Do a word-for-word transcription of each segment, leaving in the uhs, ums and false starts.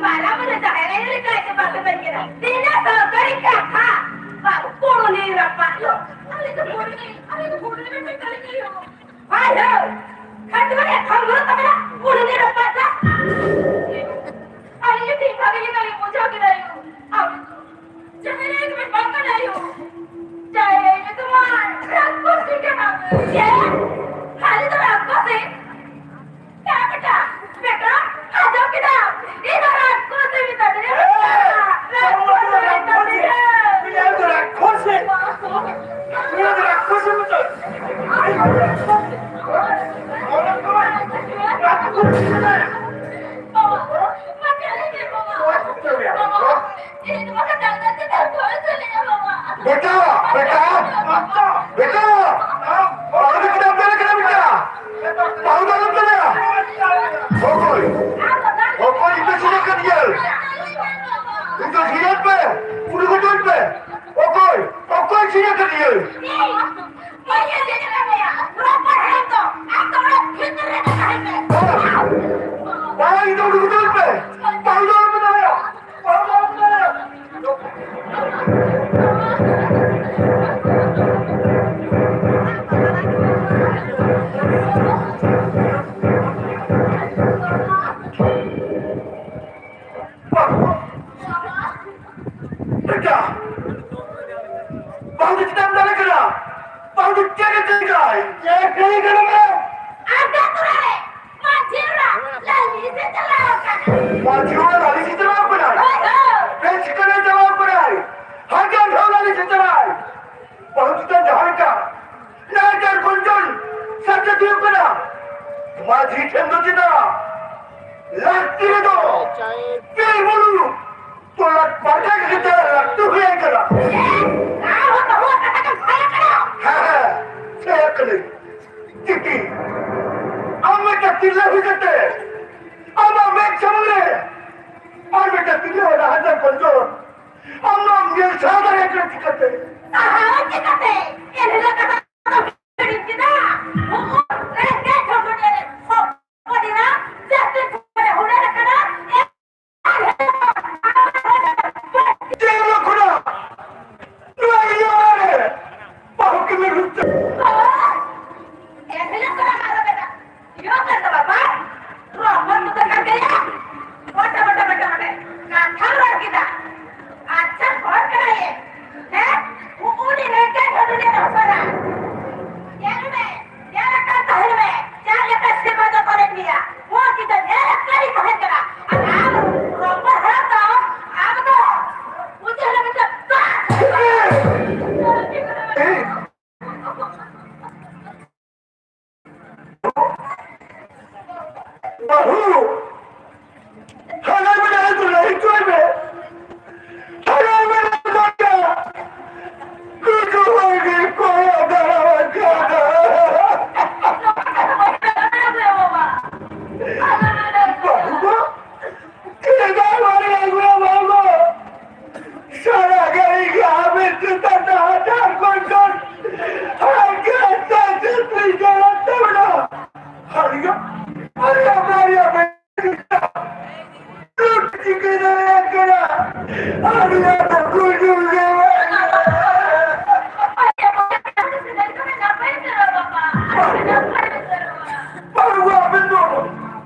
ᱢᱟᱨᱟᱝ ᱵᱩᱨᱩ ᱡᱟᱦᱮᱨ ᱟᱭᱳ ᱞᱮᱠᱟ ᱜᱮ ᱵᱟᱯᱮ ᱢᱮᱱ ᱠᱮᱫᱟ᱾ ᱛᱤᱱᱟᱹᱜ ᱥᱚᱨᱠᱟᱨᱤ ᱠᱟᱛᱷᱟ᱾ ᱵᱟᱹᱵᱩ, ᱠᱩᱲᱩᱱᱤ ᱨᱟᱯᱟᱜ ᱫᱚ᱾ ᱟᱞᱮ ᱫᱚ ᱠᱩᱲᱩᱱᱤ, ᱟᱞᱮ ᱫᱚ ᱠᱩᱲᱩᱱᱤ ᱨᱮ ᱢᱮᱛᱟ ᱞᱮ ᱜᱮᱭᱟ᱾ ᱦᱳᱭ, ᱦᱳᱭ᱾ ᱠᱷᱟᱹᱴᱣᱟᱹ ᱨᱮ ᱠᱷᱟᱹᱞᱣᱟᱹ ᱛᱟᱵᱮᱱᱟ, ᱠᱩᱲᱩᱱᱤ ᱨᱟᱯᱟᱜ ᱫᱚ᱾ ᱟᱞᱮ ᱫᱚ ᱴᱷᱤᱠ ᱵᱷᱟᱜᱮ ᱜᱮ ᱵᱟᱞᱮ ᱵᱩᱡᱷᱟᱹᱣ ᱠᱮᱫᱟ ᱭᱳ᱾ ᱟᱞᱮ ᱫᱚ ᱡᱟᱦᱮᱨ ᱟᱭᱳ ᱫᱚ ᱵᱟᱝ ᱠᱟᱱᱟ ᱭᱳ᱾ ᱡᱟᱦᱮᱨ ᱟᱭᱳ ᱫᱚ ᱢᱟ ᱨᱟᱠᱠᱷᱚᱥᱤ ᱠᱟᱱᱟ᱾ ᱪᱮᱫ? ᱠᱷᱟᱹᱞᱤ ᱫᱚ ᱨᱟᱠᱠᱷᱚᱥᱤ? ᱪᱟ ᱵᱮᱴᱟ, ᱵᱮᱴᱟ, ᱟᱸᱡᱚᱢ ᱠᱮᱫᱟᱢ? ᱤᱧ ᱫᱚ ᱨᱟᱠᱠᱷᱚᱥᱤ ᱢᱮᱛᱟ ᱫᱤᱧᱟ᱾ ᱮᱭ! ᱨᱟᱠᱠᱷᱚᱥᱤ ᱢᱮᱛᱟ ᱫᱤᱧᱟ᱾ ᱱᱩᱭ ᱫᱚ ᱨᱟᱠᱠᱷᱚᱥᱤ᱾ ᱱᱩᱭ ᱫᱚ ᱨᱟᱠᱠᱷᱚᱥᱤ ᱢᱮᱛᱟ ᱫᱤᱧᱟ᱾ ᱵᱟᱵᱟ, ᱵᱟᱵᱟ, ᱵᱟᱵᱟ, ᱵᱟᱵᱟ, ᱵᱟᱵᱟ᱾ ᱵᱮᱴᱟ, ᱵᱮᱴᱟ, ᱵᱮᱴᱟ, ᱵᱟᱹᱦᱩ ᱫᱚ ᱪᱮᱫᱟᱜ ᱮᱢ ᱫᱟᱹᱲ ᱠᱟᱱᱟ ᱵᱮᱴᱟ? ᱵᱟᱹᱦᱩ ᱫᱚ ᱟᱞᱚᱢ ᱫᱟᱹᱲᱟ᱾ ᱚᱠᱚᱭ? ᱚᱠᱚᱭ ᱤᱧ ᱫᱚ ᱥᱤᱧ ᱟᱠᱟᱫᱤᱧᱟᱹ? ᱤᱧ ᱫᱚ ᱥᱤᱧ ᱯᱮ, ᱠᱩᱞᱤ ᱜᱚᱴᱚᱧ ᱯᱮ᱾ ᱚᱠᱚᱭ? ᱚᱠᱚᱭ ᱥᱤᱧ ᱟᱠᱟᱫᱤᱧᱟᱹ? ᱵᱟᱝ, ᱤᱧ ᱫᱚ ᱩᱰᱩᱠ ᱦᱚᱪᱚᱧ ᱯᱮ᱾ ᱵᱟᱹᱦᱩ ᱫᱚ ᱟᱞᱚᱢ ᱫᱟᱹᱲᱟ᱾ ᱵᱟᱹᱦᱩ ᱫᱚ ᱟᱞᱚᱢ ᱫᱟᱹᱲᱟ᱾ ᱯᱟᱴᱟ ᱜᱤᱫᱽᱨᱟᱹ ᱞᱟᱹᱴᱩ ᱦᱩᱭ ᱠᱟᱱᱟ᱾ ᱟᱨᱦᱚᱸ ᱵᱟᱹᱦᱩ ᱠᱟᱛᱷᱟ ᱠᱚ ᱥᱟᱭᱟ ᱠᱟᱱᱟ᱾ ᱦᱮᱸ, ᱦᱮᱸ, ᱥᱟᱭᱟ ᱠᱟᱹᱱᱟᱹᱧ᱾ ᱪᱤᱴᱤ, ᱟᱢ ᱢᱤᱫᱴᱟᱝ ᱛᱤᱨᱞᱟᱹ ᱦᱩᱭ ᱠᱟᱛᱮ ᱟᱢᱟᱜ ᱢᱮᱫ ᱥᱟᱢᱟᱝ ᱨᱮ ᱟᱨ ᱢᱤᱫᱴᱟᱝ ᱛᱤᱨᱞᱟᱹ ᱦᱚᱲ ᱦᱟᱡᱟᱨ ᱵᱚᱪᱷᱚᱨ ᱟᱢ ᱱᱚᱣᱟᱢ ᱧᱮᱞ ᱥᱟᱦᱟᱣ ᱫᱟᱲᱮᱭᱟᱜ ᱠᱟᱱᱟ ᱪᱤᱠᱟᱹᱛᱮ? ᱥᱟᱦᱟᱣ ᱪᱤᱠᱟᱹᱛᱮ? ᱮᱱᱦᱤᱞᱳᱜ ᱠᱟᱛᱷᱟ ᱫᱚ ᱦᱤᱲᱤᱧ ᱠᱮᱫᱟ? ᱩᱱᱠᱩ ᱨᱮᱸᱜᱮᱡ ᱦᱚᱲ ᱫᱩᱱᱤᱭᱟᱹ ᱨᱮ ᱠᱚ ᱠᱚ ᱫᱤᱱᱟ, ᱡᱟᱹᱥᱛᱤ ᱠᱚ ᱦᱩᱱᱟᱹᱨ ᱟᱠᱟᱱᱟ᱾ ᱪᱮᱫ ᱦᱚᱸ ᱠᱷᱚᱱᱟᱜ ᱱᱚᱣᱟ ᱤᱭᱟᱹ ᱨᱮ ᱵᱟᱹᱦᱩ ᱠᱤᱱ ᱨᱩᱯ ᱛᱮ ᱮᱱᱦᱤᱞᱳᱜ ᱠᱷᱚᱱᱟᱜ ᱟᱨᱚ ᱵᱮᱴᱟ, ᱤᱭᱟᱹ ᱠᱟᱱ ᱛᱟᱢᱟ ᱵᱟᱝ? ᱨᱚᱯᱚᱲ ᱠᱚᱫᱚ ᱠᱟᱱ ᱜᱮᱭᱟ᱾ ᱢᱚᱴᱟ, ᱢᱚᱴᱟ, ᱢᱚᱴᱟ, ᱢᱚᱴᱟ᱾ ᱠᱟᱛᱷᱟᱢ ᱨᱚᱲ ᱠᱮᱫᱟ᱾ ᱟᱪᱪᱷᱟ, ᱦᱚᱲ ᱠᱟᱱᱟᱭᱮ᱾ ᱦᱮᱸ? ᱩᱱᱤ ᱨᱮᱸᱜᱮᱡ ᱦᱚᱲ ᱩᱱᱤ ᱫᱚ ᱦᱚᱯᱚᱱᱟ᱾ ᱧᱮᱞ ᱢᱮ, ᱧᱮᱞ ᱟᱠᱟᱫ ᱛᱟᱦᱮᱱ ᱢᱮ᱾ ᱡᱟᱦᱟᱸ ᱞᱮᱠᱟ ᱥᱮᱨᱢᱟ ᱫᱚ ᱯᱟᱨᱚᱢ ᱜᱮᱭᱟ᱾ ᱱᱚᱣᱟ ᱠᱤ ᱫᱚ ᱧᱮᱞ ᱟᱠᱟᱫ ᱜᱮ ᱛᱟᱦᱮᱸ ᱠᱟᱱᱟ᱾ ᱟᱨ ᱟᱢ ᱨᱚᱯᱚᱲ ᱦᱚᱲ ᱫᱚ, ᱟᱢ ᱫᱚ ᱵᱩᱡᱷᱟᱹᱣ ᱞᱟᱹᱜᱤᱫ ᱫᱚ ᱵᱟᱹᱦᱩ, ᱦᱟᱱᱟ ᱢᱮᱱᱟᱜ ᱫᱚ ᱞᱟᱹᱭ ᱦᱚᱪᱚᱭ ᱢᱮ᱾ ᱦᱟᱱᱟ ᱢᱮᱱᱟᱜ ᱫᱚ ᱜᱩᱰᱩ ᱦᱚᱸ ᱜᱮ ᱠᱚᱭᱚᱜ ᱫᱟᱲᱟ ᱟᱠᱟᱫᱟ᱾ ᱵᱟᱹᱦᱩ ᱫᱚ ᱪᱮᱫᱟᱜ ᱵᱟᱭ ᱟᱹᱜᱩᱭᱟ ᱵᱟᱹᱦᱩ ᱫᱚ? ᱥᱟᱨᱟ ᱜᱷᱟᱹᱲᱤ ᱜᱮ ᱟᱵᱮᱱ ᱪᱮᱛᱟᱱ ᱨᱮ ᱦᱟᱡᱟᱨ ᱠᱚᱭ ᱠᱚᱭ ᱟᱨ ᱜᱮ ᱟᱥᱛᱮ ᱟᱥᱛᱮ ᱛᱩᱭ ᱡᱚᱲᱟ ᱛᱟᱵᱮᱱᱟ᱾ ᱦᱟᱲᱜᱟ, ᱦᱟᱲᱜᱟ ᱵᱟᱨᱭᱟ ᱵᱮᱴᱟ ᱞᱩᱴ ᱪᱤᱠᱟᱹ ᱫᱟᱲᱮᱭᱟᱜ ᱠᱟᱱᱟ? ᱦᱟᱲᱜᱟ ᱫᱚ ᱜᱩᱡᱩᱜ ᱜᱮ ᱵᱟᱝ᱾ ᱵᱟᱹᱵᱩ, ᱟᱵᱮᱱ ᱫᱚ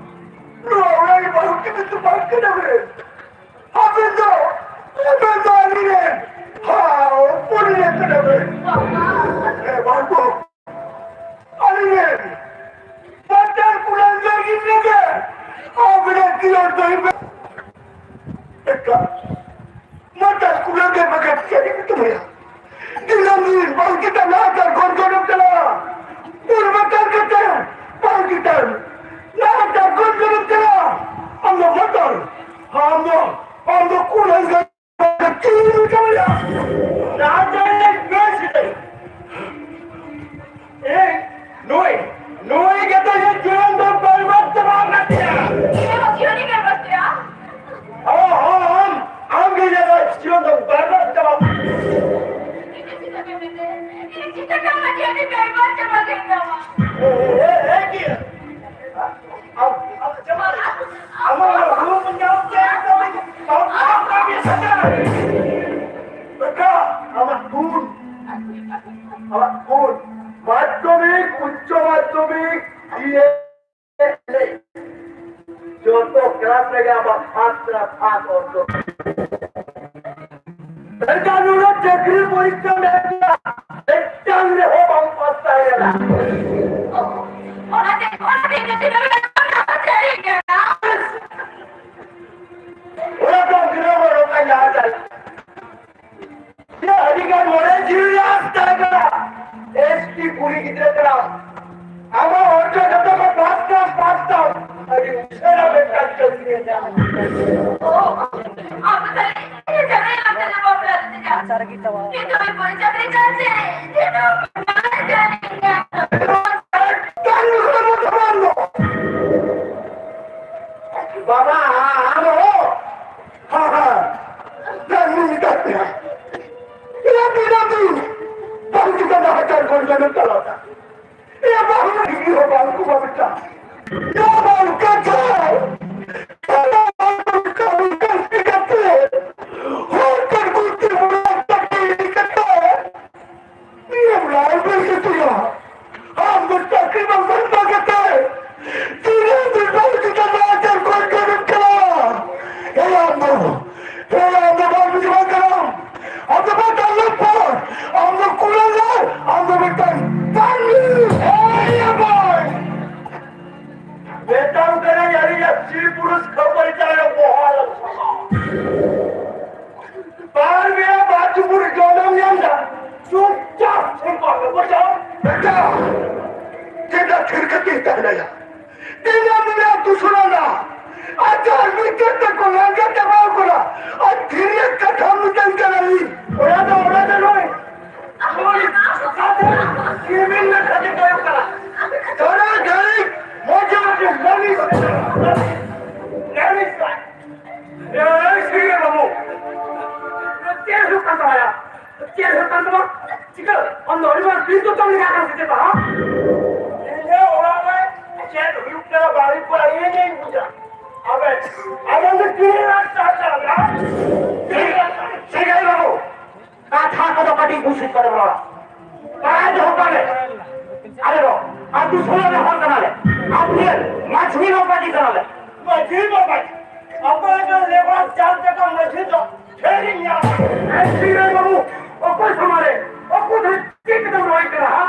ᱱᱚᱣᱟ ᱚᱲᱟᱜ ᱨᱮ ᱵᱟᱹᱦᱩ ᱪᱮᱫ ᱵᱮᱱ ᱵᱟᱝ ᱠᱟᱱᱟ ᱵᱮᱱ? ᱟᱵᱮᱱ ᱫᱚ, ᱟᱵᱮᱱ ᱫᱚ ᱟᱹᱞᱤᱧ ᱨᱮᱱ, ᱦᱟᱣ, ᱯᱩᱨᱤᱭᱟᱹ ᱠᱟᱱᱟ ᱵᱮᱱ᱾ ᱦᱮᱸ, ᱵᱟᱝ ᱠᱚ, ᱟᱹᱞᱤᱧ ᱨᱮᱱ ᱥᱟᱱᱛᱟᱲ ᱠᱩᱲᱟᱹ ᱞᱟᱹᱜᱤᱫ ᱨᱮᱜᱮ ᱟᱵᱮᱱᱟᱜ ᱡᱤᱭᱚᱱ ᱫᱚ ᱮᱠᱟᱞ ᱥᱟᱱᱛᱟᱲ ᱠᱩᱲᱟᱹ ᱜᱮ ᱵᱟᱠᱷᱟᱡ ᱪᱮᱫ ᱮᱢ ᱛᱩᱞᱟᱹᱭᱟ? ᱫᱤᱱᱟᱹᱢ ᱫᱤᱱ ᱵᱟᱝ ᱪᱮᱛᱟᱱ ᱞᱟᱦᱟᱛᱮ ᱜᱚᱨᱡᱚᱱᱮᱢ ᱪᱟᱞᱟᱣᱟ, ᱩᱨ ᱵᱟᱛᱟᱨ ᱠᱟᱛᱮ ᱵᱟᱝ ᱪᱮᱛᱟᱱ ᱞᱟᱦᱟᱛᱮ ᱜᱚᱨᱡᱚᱱᱮᱢ ᱪᱟᱞᱟᱣᱟ, ᱟᱢ ᱫᱚ ᱵᱚᱛᱚᱨ᱾ ᱟᱢ ᱫᱚ, ᱟᱢ ᱫᱚ ᱠᱩᱞᱟᱹᱭ ᱜᱮ ᱪᱤᱞᱤ ᱞᱮᱠᱟ ᱢᱮᱱᱟᱜ? ᱨᱟᱡᱟ ᱨᱮᱱ ᱵᱮᱥ ᱜᱮ᱾ ᱮ, ᱱᱩᱭ, ᱱᱩᱭ ᱜᱮᱛᱚ ᱤᱧᱟᱹᱜ ᱡᱤᱭᱚᱱ ᱫᱚ ᱵᱚᱨᱵᱟᱫ ᱪᱟᱵᱟ ᱟᱠᱟᱫ ᱛᱤᱧᱟ᱾ ᱤᱧᱟᱹᱜ ᱡᱤᱭᱚᱱ ᱮ ᱵᱚᱨᱵᱟᱫ ᱠᱮᱫᱟ᱾ ᱦᱚᱸ, ᱦᱚᱸ, ᱟᱢ, ᱟᱢ ᱜᱮ ᱤᱧᱟᱹᱜ ᱡᱤᱭᱚᱱ ᱫᱚ ᱵᱚᱨᱵᱟᱫ ᱪᱟᱵᱟ᱾ ᱤᱧᱟᱹᱜ ᱪᱤᱠᱟᱹ ᱠᱟᱱᱟ ᱡᱤᱭᱚᱱ ᱮ ᱵᱚᱨᱵᱟᱫ ᱪᱟᱵᱟ ᱠᱮᱫ ᱛᱟᱢᱟ᱾ ᱮ, ᱮ, ᱮ, ᱮ, ᱪᱮᱫ? ᱟᱢ, ᱟᱢ ᱪᱟᱵᱟ ᱠᱮᱫᱟ? ᱟᱢᱟᱜ ᱚᱱᱟ ᱦᱩᱲᱩ ᱠᱚ ᱧᱟᱢ ᱠᱮᱫ ᱫᱚ, ᱵᱟᱢ ᱯᱟᱲᱦᱟᱣ ᱠᱟᱱ ᱜᱮᱭᱟ ᱥᱮ ᱪᱮᱫ? ᱵᱮᱴᱟ, ᱟᱢᱟᱜ ᱜᱩᱱ, ᱟᱢᱟᱜ ᱜᱩᱱ, ᱢᱟᱫᱽᱫᱷᱚᱢᱤᱠ, ᱩᱪᱪᱚ ᱢᱟᱫᱽᱫᱷᱚᱢᱤᱠ, ᱵᱤ ᱮ, ᱡᱚᱛᱚ ᱠᱞᱟᱥ ᱨᱮᱜᱮ ᱟᱢᱟᱜ ᱯᱷᱟᱥᱴ ᱠᱞᱟᱥ ᱯᱷᱟᱥᱴ ᱚᱨᱡᱚᱱ᱾ ᱢᱮᱱᱠᱷᱟᱱ ᱱᱚᱰᱮ ᱪᱟᱹᱠᱨᱤ ᱯᱚᱨᱤᱠᱠᱷᱟ ᱢᱮᱱᱟᱜᱼᱟ, ᱢᱤᱫᱴᱟᱝ ᱨᱮᱦᱚᱸ ᱵᱟᱢ ᱯᱟᱥ ᱛᱟᱦᱮᱸ ᱠᱟᱱᱟ᱾ ᱚᱱᱟᱛᱮ, ᱚᱱᱟᱛᱮ ᱤᱧ ᱫᱚ ᱫᱤᱱᱟᱹᱢ ᱦᱤᱞᱳᱜ ᱠᱟᱛᱷᱟ ᱥᱟᱹᱨᱤ ᱠᱟᱱᱟ᱾ ᱚᱱᱟ ᱫᱚ ᱜᱤᱫᱽᱨᱟᱹ ᱦᱚᱲ ᱚᱱᱠᱟ ᱡᱟᱦᱟᱸ ᱪᱟᱞᱟᱜ᱾ ᱤᱧ ᱟᱹᱰᱤ ᱜᱟᱱ ᱢᱚᱱᱮ ᱡᱤᱣᱤ ᱨᱮ ᱟᱥ ᱛᱟᱦᱮᱸ ᱠᱟᱱᱟ, ᱮᱥ ᱴᱤ ᱠᱩᱲᱤ ᱜᱤᱫᱽᱨᱟᱹ ᱠᱟᱱᱟᱢ, ᱟᱢᱟᱜ ᱚᱨᱡᱚ ᱡᱚᱛᱚ ᱠᱚ ᱯᱟᱥ ᱛᱟᱢ, ᱯᱟᱥ ᱛᱟᱢ, ᱟᱹᱰᱤ ᱩᱥᱟᱹᱨᱟ ᱢᱤᱫᱴᱟᱝ ᱪᱟᱹᱠᱨᱤ ᱧᱟᱢ᱾ ᱟᱢ ᱫᱚ ᱛᱟᱦᱞᱮ ᱤᱧ ᱡᱟᱶᱟᱭ ᱞᱟᱝ ᱛᱮᱫᱚ ᱵᱟᱯᱞᱟ ᱞᱮᱫᱮᱭᱟ᱾ ᱟᱪᱪᱷᱟ, ᱨᱮᱜᱮ ᱪᱟᱵᱟ᱾ ᱱᱤᱛᱚᱜ ᱤᱧ ᱵᱟᱹᱧ ᱪᱟᱹᱠᱨᱤ ᱠᱟᱱ ᱛᱮ, ᱱᱤᱛᱚᱜ ᱵᱟᱝ ᱪᱟᱹᱠᱨᱤ ᱠᱟᱱ᱾ ᱵᱟᱵᱟ, ᱟᱢ ᱦᱚᱸ᱾ ᱦᱮᱸ, ᱦᱮᱸ᱾ ᱪᱟᱹᱠᱨᱤ ᱢᱮᱛᱟᱫ ᱯᱮᱭᱟ᱾ ᱤᱧ ᱫᱤᱱᱟᱹᱢ ᱫᱤᱱ ᱵᱟᱹᱦᱩ ᱪᱮᱛᱟᱱ ᱨᱮ ᱦᱟᱡᱟᱨ ᱠᱷᱚᱱ ᱜᱟᱱ ᱪᱟᱞᱟᱣ ᱮᱫᱟ᱾ ᱤᱧᱟᱹᱜ ᱵᱟᱹᱦᱩ ᱞᱟᱹᱜᱤᱫ ᱦᱚᱸ ᱵᱟᱝ ᱠᱚ ᱵᱟᱯᱮ ᱪᱟᱞᱟᱜ᱾ ᱤᱧᱟᱹᱜ ᱵᱟᱹᱦᱩ ᱠᱟᱛᱷᱟ, ᱠᱟᱹᱢᱤ ᱠᱟᱹᱥᱱᱤ ᱠᱟᱛᱮ, ᱦᱚᱲ ᱴᱷᱮᱱ ᱜᱩᱥᱴᱤ ᱢᱩᱞᱟᱱ ᱪᱟᱹᱠᱨᱤ ᱤᱫᱤ ᱠᱟᱛᱮ, ᱱᱤᱭᱟᱹ ᱵᱟᱹᱦᱩ ᱵᱟᱹᱜᱤ ᱠᱟᱛᱮ, ᱟᱢ ᱫᱚ ᱪᱟᱹᱠᱨᱤ ᱵᱟᱝ ᱵᱟᱹᱜᱤ ᱠᱟᱛᱮ, ᱛᱤᱱᱟᱹᱜ ᱫᱤᱱ ᱵᱟᱹᱦᱩ ᱪᱮᱛᱟᱱ ᱨᱮ ᱟᱡᱟᱨ ᱠᱷᱚᱱ ᱜᱟᱱ ᱪᱟᱞᱟᱣᱟ? ᱦᱮᱸ, ᱟᱢ ᱫᱚ ᱦᱮᱸ, ᱟᱢ ᱫᱚ ᱵᱟᱢ ᱵᱩᱡᱷᱟᱹᱣ ᱠᱟᱱᱟᱢ᱾ ᱟᱢ ᱫᱚ ᱵᱟᱢ ᱛᱟᱞᱚᱵ ᱠᱚ᱾ ᱟᱢ ᱫᱚ ᱠᱩᱲᱟᱹ ᱨᱮ, ᱟᱢ ᱫᱚ ᱢᱤᱫᱴᱟᱝ ᱛᱟᱹᱢᱤᱞ᱾ ᱦᱮᱸ, ᱭᱟ ᱵᱚᱭ᱾ ᱢᱮᱛᱟᱢ ᱠᱟᱱᱟ, ᱭᱟᱨᱤ ᱭᱟ ᱥᱤ ᱯᱩᱨᱩᱥ ᱠᱷᱟᱹᱯᱟᱹᱨᱤ ᱪᱟᱞᱟᱜ ᱵᱚᱦᱚᱜ ᱟᱞᱚᱢ ᱥᱟᱵᱟ᱾ ᱵᱟᱨ ᱵᱮᱲᱟ ᱵᱟᱨ ᱪᱩᱯᱩᱫ ᱡᱚᱢᱮᱢ ᱧᱟᱢ ᱮᱫᱟ᱾ ᱪᱩᱯᱪᱟᱯ ᱴᱷᱤᱠ ᱵᱟᱝ ᱵᱩᱡᱷᱟᱹᱣ᱾ ᱵᱮᱴᱟ, ᱪᱮᱫᱟᱜ ᱛᱷᱤᱨ ᱠᱟᱛᱮ ᱛᱟᱦᱮᱱᱟ ᱭᱟ? ᱛᱤᱱᱟᱹᱜ ᱢᱮᱱᱟᱜ ᱫᱩᱥᱨᱟ ᱨᱮᱱᱟᱜ? ᱟᱪᱪᱷᱟ, ᱢᱤᱫᱴᱮᱱ ᱛᱮ ᱠᱚ ᱞᱟᱹᱭ ᱪᱮᱫ ᱦᱩᱭᱩᱜ ᱠᱟᱱ ᱛᱟᱢᱟ? ᱪᱤᱠᱟᱹ? ᱟᱢ ᱫᱚ ᱟᱹᱰᱤ ᱢᱟᱨᱟᱝ ᱵᱤᱨ ᱫᱚ ᱛᱟᱢ ᱞᱮᱠᱟ ᱠᱟᱱᱟ ᱥᱮ ᱪᱮᱫ, ᱦᱟ? ᱤᱧᱟᱹᱜ ᱚᱲᱟᱜ ᱨᱮ ᱪᱮᱫ ᱦᱩᱭᱩᱜ ᱠᱟᱱᱟ ᱵᱟᱝ ᱦᱩᱭᱩᱜ ᱠᱟᱱᱟ, ᱤᱧ ᱜᱤᱧ ᱵᱩᱡᱟ᱾ ᱟᱵᱮᱱ, ᱟᱵᱮᱱ ᱫᱚ ᱛᱤᱱᱟᱹᱜ ᱞᱟᱠᱷ ᱴᱟᱠᱟ ᱠᱟᱱᱟ? ᱥᱟᱹᱜᱟᱹᱭ ᱵᱟᱹᱵᱩ, ᱠᱟᱛᱷᱟ ᱠᱚᱫᱚ ᱠᱟᱹᱴᱤᱡ ᱵᱩᱡᱽ ᱠᱟᱛᱮ ᱨᱚᱲ᱾ ᱵᱟᱲᱟᱭ ᱫᱚᱦᱚ ᱠᱟᱜ ᱢᱮ, ᱟᱞᱮ ᱫᱚ ᱟᱹᱛᱩ ᱥᱳᱞᱳ ᱟᱱᱟ ᱦᱚᱲ ᱠᱟᱱᱟᱞᱮ, ᱟᱹᱛᱩ ᱨᱮᱱ ᱢᱟᱹᱡᱷᱤ ᱢᱟᱯᱟᱡᱷᱤ ᱠᱟᱱᱟᱞᱮ᱾ ᱢᱟᱹᱡᱷᱤ ᱢᱟᱯᱟᱡᱷᱤ? ᱟᱯᱮ ᱞᱮᱠᱟᱱ ᱞᱮᱵᱟᱨ ᱪᱟᱨ ᱪᱟᱠᱟ ᱢᱟᱹᱡᱷᱤ ᱫᱚ ᱴᱷᱮᱱ ᱤᱧ ᱧᱟᱢ᱾ ᱮ ᱥᱤᱝᱨᱟᱹᱭ ᱵᱟᱹᱵᱩ, ᱚᱠᱚᱭ ᱥᱟᱢᱟᱝ ᱨᱮ, ᱚᱠᱚᱭ ᱴᱷᱮᱱ ᱪᱮᱫ ᱠᱟᱛᱮᱢ ᱨᱚᱲᱮᱫ ᱠᱟᱱᱟ, ᱦᱟ?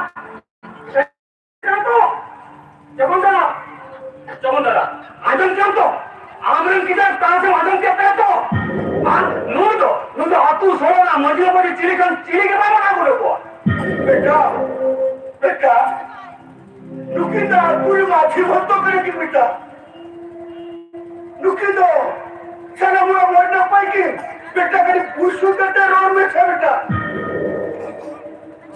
ᱡᱮᱢᱚᱱ ᱫᱟᱫᱟ, ᱡᱮᱢᱚᱱ ᱫᱟᱫᱟ, ᱟᱸᱡᱚᱢ ᱠᱮᱫᱟᱢ ᱛᱚ? ᱟᱢᱨᱮᱱ ᱜᱤᱫᱟᱹᱨ ᱛᱟᱞᱟ ᱥᱮᱫ ᱟᱸᱡᱚᱢ ᱠᱮᱫ ᱛᱟᱭᱟ ᱛᱚ? ᱟᱨ ᱱᱩᱭ ᱫᱚ, ᱱᱩᱭ ᱫᱚ ᱟᱹᱛᱩ ᱥᱳᱞᱳ ᱟᱱᱟ ᱢᱟᱹᱡᱷᱤ ᱢᱟᱯᱟᱡᱷᱤ ᱪᱤᱞᱤ ᱠᱟᱱ, ᱪᱤᱞᱤ ᱜᱮ ᱵᱟᱭ ᱢᱟᱱᱟᱣ ᱜᱚᱫ ᱠᱚᱣᱟ᱾ ᱵᱮᱴᱟ, ᱵᱮᱴᱟ, ᱱᱩᱠᱤᱱ ᱫᱚ ᱟᱹᱛᱩ ᱨᱮ ᱢᱟᱹᱡᱷᱤ ᱵᱷᱚᱱᱛᱚ ᱠᱟᱱᱟ ᱠᱤᱱ ᱵᱮᱴᱟ᱾ ᱱᱩᱠᱤᱱ ᱫᱚ ᱥᱟᱱᱟᱢ ᱦᱚᱲ ᱢᱚᱡᱽ ᱱᱟᱯᱟᱭ ᱠᱤᱱ ᱵᱮᱴᱟ, ᱠᱟᱹᱴᱤᱡ ᱵᱩᱥᱩ ᱠᱟᱛᱮ ᱨᱚᱲ ᱢᱮᱥᱮ ᱵᱮᱴᱟ᱾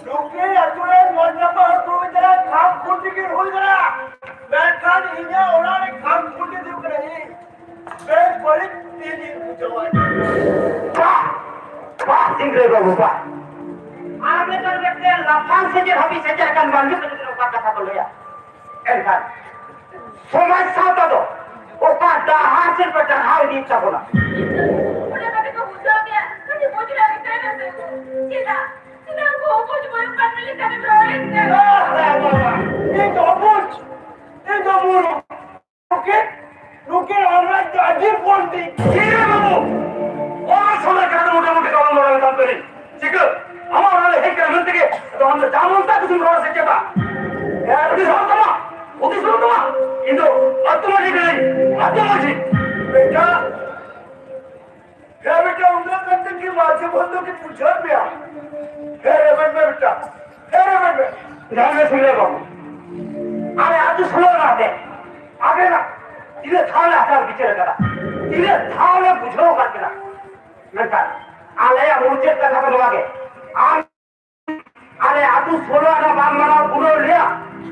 ᱱᱩᱠᱤᱱ ᱟᱹᱛᱩ ᱨᱮ ᱢᱚᱡᱽ ᱱᱟᱯᱟᱭ ᱦᱚᱲ ᱠᱚ ᱦᱩᱭ ᱫᱟᱲᱮᱭᱟᱜᱼᱟ, ᱠᱷᱟᱢ ᱠᱷᱩᱱᱴᱤ ᱠᱤᱱ ᱦᱩᱭ ᱫᱟᱲᱮᱭᱟᱜᱼᱟ, ᱢᱮᱱᱠᱷᱟᱱ ᱤᱧᱟᱹᱜ ᱚᱲᱟᱜ ᱨᱮ ᱠᱷᱟᱢ ᱠᱷᱩᱱᱴᱤ ᱫᱚ ᱦᱩᱭᱩᱜ ᱠᱟᱱᱟ ᱤᱧ᱾ ᱵᱮᱥ ᱵᱟᱹᱲᱤᱡ ᱛᱤᱱᱤᱧ ᱵᱩᱡᱷᱟᱹᱣᱟ᱾ ᱵᱟᱦ! ᱵᱟᱦ, ᱥᱤᱝᱨᱟᱹᱭ ᱵᱟᱹᱵᱩ, ᱵᱟᱦ! ᱟᱢ ᱞᱮᱠᱟᱱ ᱢᱤᱫᱴᱮᱱ ᱞᱟᱯᱷᱟᱝ ᱥᱮᱪᱮᱫ ᱦᱟᱹᱵᱤᱡ ᱥᱮᱴᱮᱨ ᱟᱠᱟᱱ ᱢᱟᱹᱱᱢᱤ ᱠᱚ ᱡᱩᱫᱤ ᱱᱚᱝᱠᱟ ᱠᱟᱛᱷᱟ ᱠᱚ ᱞᱟᱹᱭᱟ, ᱮᱱᱠᱷᱟᱱ ᱥᱚᱢᱟᱡᱽ ᱥᱟᱶᱛᱟ ᱫᱚ ᱚᱠᱟ ᱰᱟᱦᱟᱨ ᱥᱮᱫ ᱯᱮ ᱰᱟᱨᱦᱟᱣ ᱤᱫᱤᱭᱮᱫ ᱛᱟᱵᱚᱱᱟ? ᱚᱱᱟ ᱠᱟᱹᱴᱤᱡ ᱠᱚ ᱵᱩᱡᱷᱟᱹᱣ ᱜᱮᱭᱟ, ᱠᱟᱹᱴᱤᱡ ᱵᱩᱡᱽ ᱨᱮᱭᱟᱜ ᱨᱤᱠᱟᱹᱭ ᱢᱮᱥᱮ᱾ ᱪᱮᱫᱟᱜ? ᱪᱮᱫᱟᱜ ᱩᱱᱠᱩ ᱚᱵᱩᱡᱽ ᱢᱩᱨᱩᱠ ᱢᱟᱹᱱᱢᱤ ᱞᱮᱠᱟ ᱵᱤᱱ ᱨᱚᱲᱮᱫ ᱠᱟᱱᱟ? ᱵᱟᱦ, ᱵᱟᱦ, ᱵᱟᱦ, ᱵᱟᱦ᱾ ᱤᱧ ᱫᱚ ᱚᱵᱩᱡᱽ, ᱤᱧ ᱫᱚ ᱢᱩᱨᱩᱠ᱾ ᱱᱩᱠᱤᱱ, ᱱᱩᱠᱤᱱ ᱚᱱᱨᱟᱡᱽ ᱫᱚ ᱟᱹᱰᱤ ᱯᱚᱱᱰᱤᱛ᱾ ᱪᱮᱫ ᱨᱮ ᱵᱟᱹᱵᱩ? ᱚᱱᱟ ᱥᱚᱢᱚᱭ ᱠᱟᱱᱟ ᱢᱚᱴᱟᱢᱩᱴᱤ ᱠᱟᱞᱚᱢ ᱵᱟᱲᱟ ᱞᱮᱱ ᱛᱟᱢ ᱛᱟᱹᱞᱤᱧ᱾ ᱪᱤᱠᱟᱹ? ᱟᱢᱟᱜ ᱚᱲᱟᱜ ᱨᱮ ᱦᱮᱡ ᱠᱟᱱᱟ ᱢᱮᱱᱛᱮ ᱜᱮ ᱟᱫᱚ ᱟᱢ ᱫᱚ ᱡᱟᱢ ᱚᱱᱛᱟ ᱠᱩᱥᱤᱢ ᱨᱚᱲᱟ ᱥᱮ ᱪᱮᱛᱟ? ᱦᱩᱫᱤᱥ ᱵᱟᱹᱱᱩᱜ ᱛᱟᱢᱟ? ᱦᱩᱫᱤᱥ ᱵᱟᱹᱱᱩᱜ ᱛᱟᱢᱟ? ᱤᱧ ᱫᱚ ᱟᱹᱛᱩ ᱢᱟᱹᱡᱷᱤ ᱠᱟᱹᱱᱟᱹᱧ, ᱟᱹᱛᱩ ᱢᱟᱹᱡᱷᱤ᱾ ᱵᱮᱴᱟ, ᱦᱮᱸ ᱵᱮᱴᱟ, ᱩᱱᱟᱹᱜ ᱠᱟᱛᱮ ᱠᱤ ᱢᱟᱹᱡᱷᱤ ᱵᱚᱱᱫᱚ ᱠᱤ ᱵᱩᱡᱷᱟᱹᱣ ᱢᱮᱭᱟ? ᱦᱮᱸ ᱨᱮᱵᱮᱱ ᱢᱮ ᱵᱮᱴᱟ, ᱦᱮᱸ ᱨᱮᱵᱮᱱ ᱢᱮ᱾ ᱡᱟᱦᱟᱸ ᱜᱮ ᱥᱤᱝᱨᱟᱹᱭ ᱵᱟᱹᱵᱩ, ᱟᱞᱮ ᱟᱹᱛᱩ ᱥᱳᱞᱳ ᱟᱱᱟ ᱛᱮ ᱟᱵᱮᱱᱟᱜ ᱛᱤᱱᱟᱹᱜ ᱫᱷᱟᱣ ᱞᱮ ᱟᱪᱟᱨ ᱵᱤᱪᱟᱹᱨ ᱟᱠᱟᱫᱟ, ᱛᱤᱱᱟᱹᱜ ᱫᱷᱟᱣ ᱞᱮ ᱵᱩᱡᱷᱟᱹᱣ ᱟᱠᱟᱫ ᱵᱮᱱᱟ, ᱢᱮᱱᱠᱷᱟᱱ ᱟᱞᱮᱭᱟᱜ ᱢᱩᱪᱟᱹᱫ ᱠᱟᱛᱷᱟ ᱫᱚ ᱱᱚᱣᱟ ᱜᱮ, ᱟᱢ ᱟᱞᱮ ᱟᱹᱛᱩ ᱥᱳᱞᱳ ᱟᱱᱟ ᱵᱟᱢ ᱢᱟᱱᱟᱣ ᱯᱩᱨᱟᱹᱣ ᱞᱮᱭᱟ,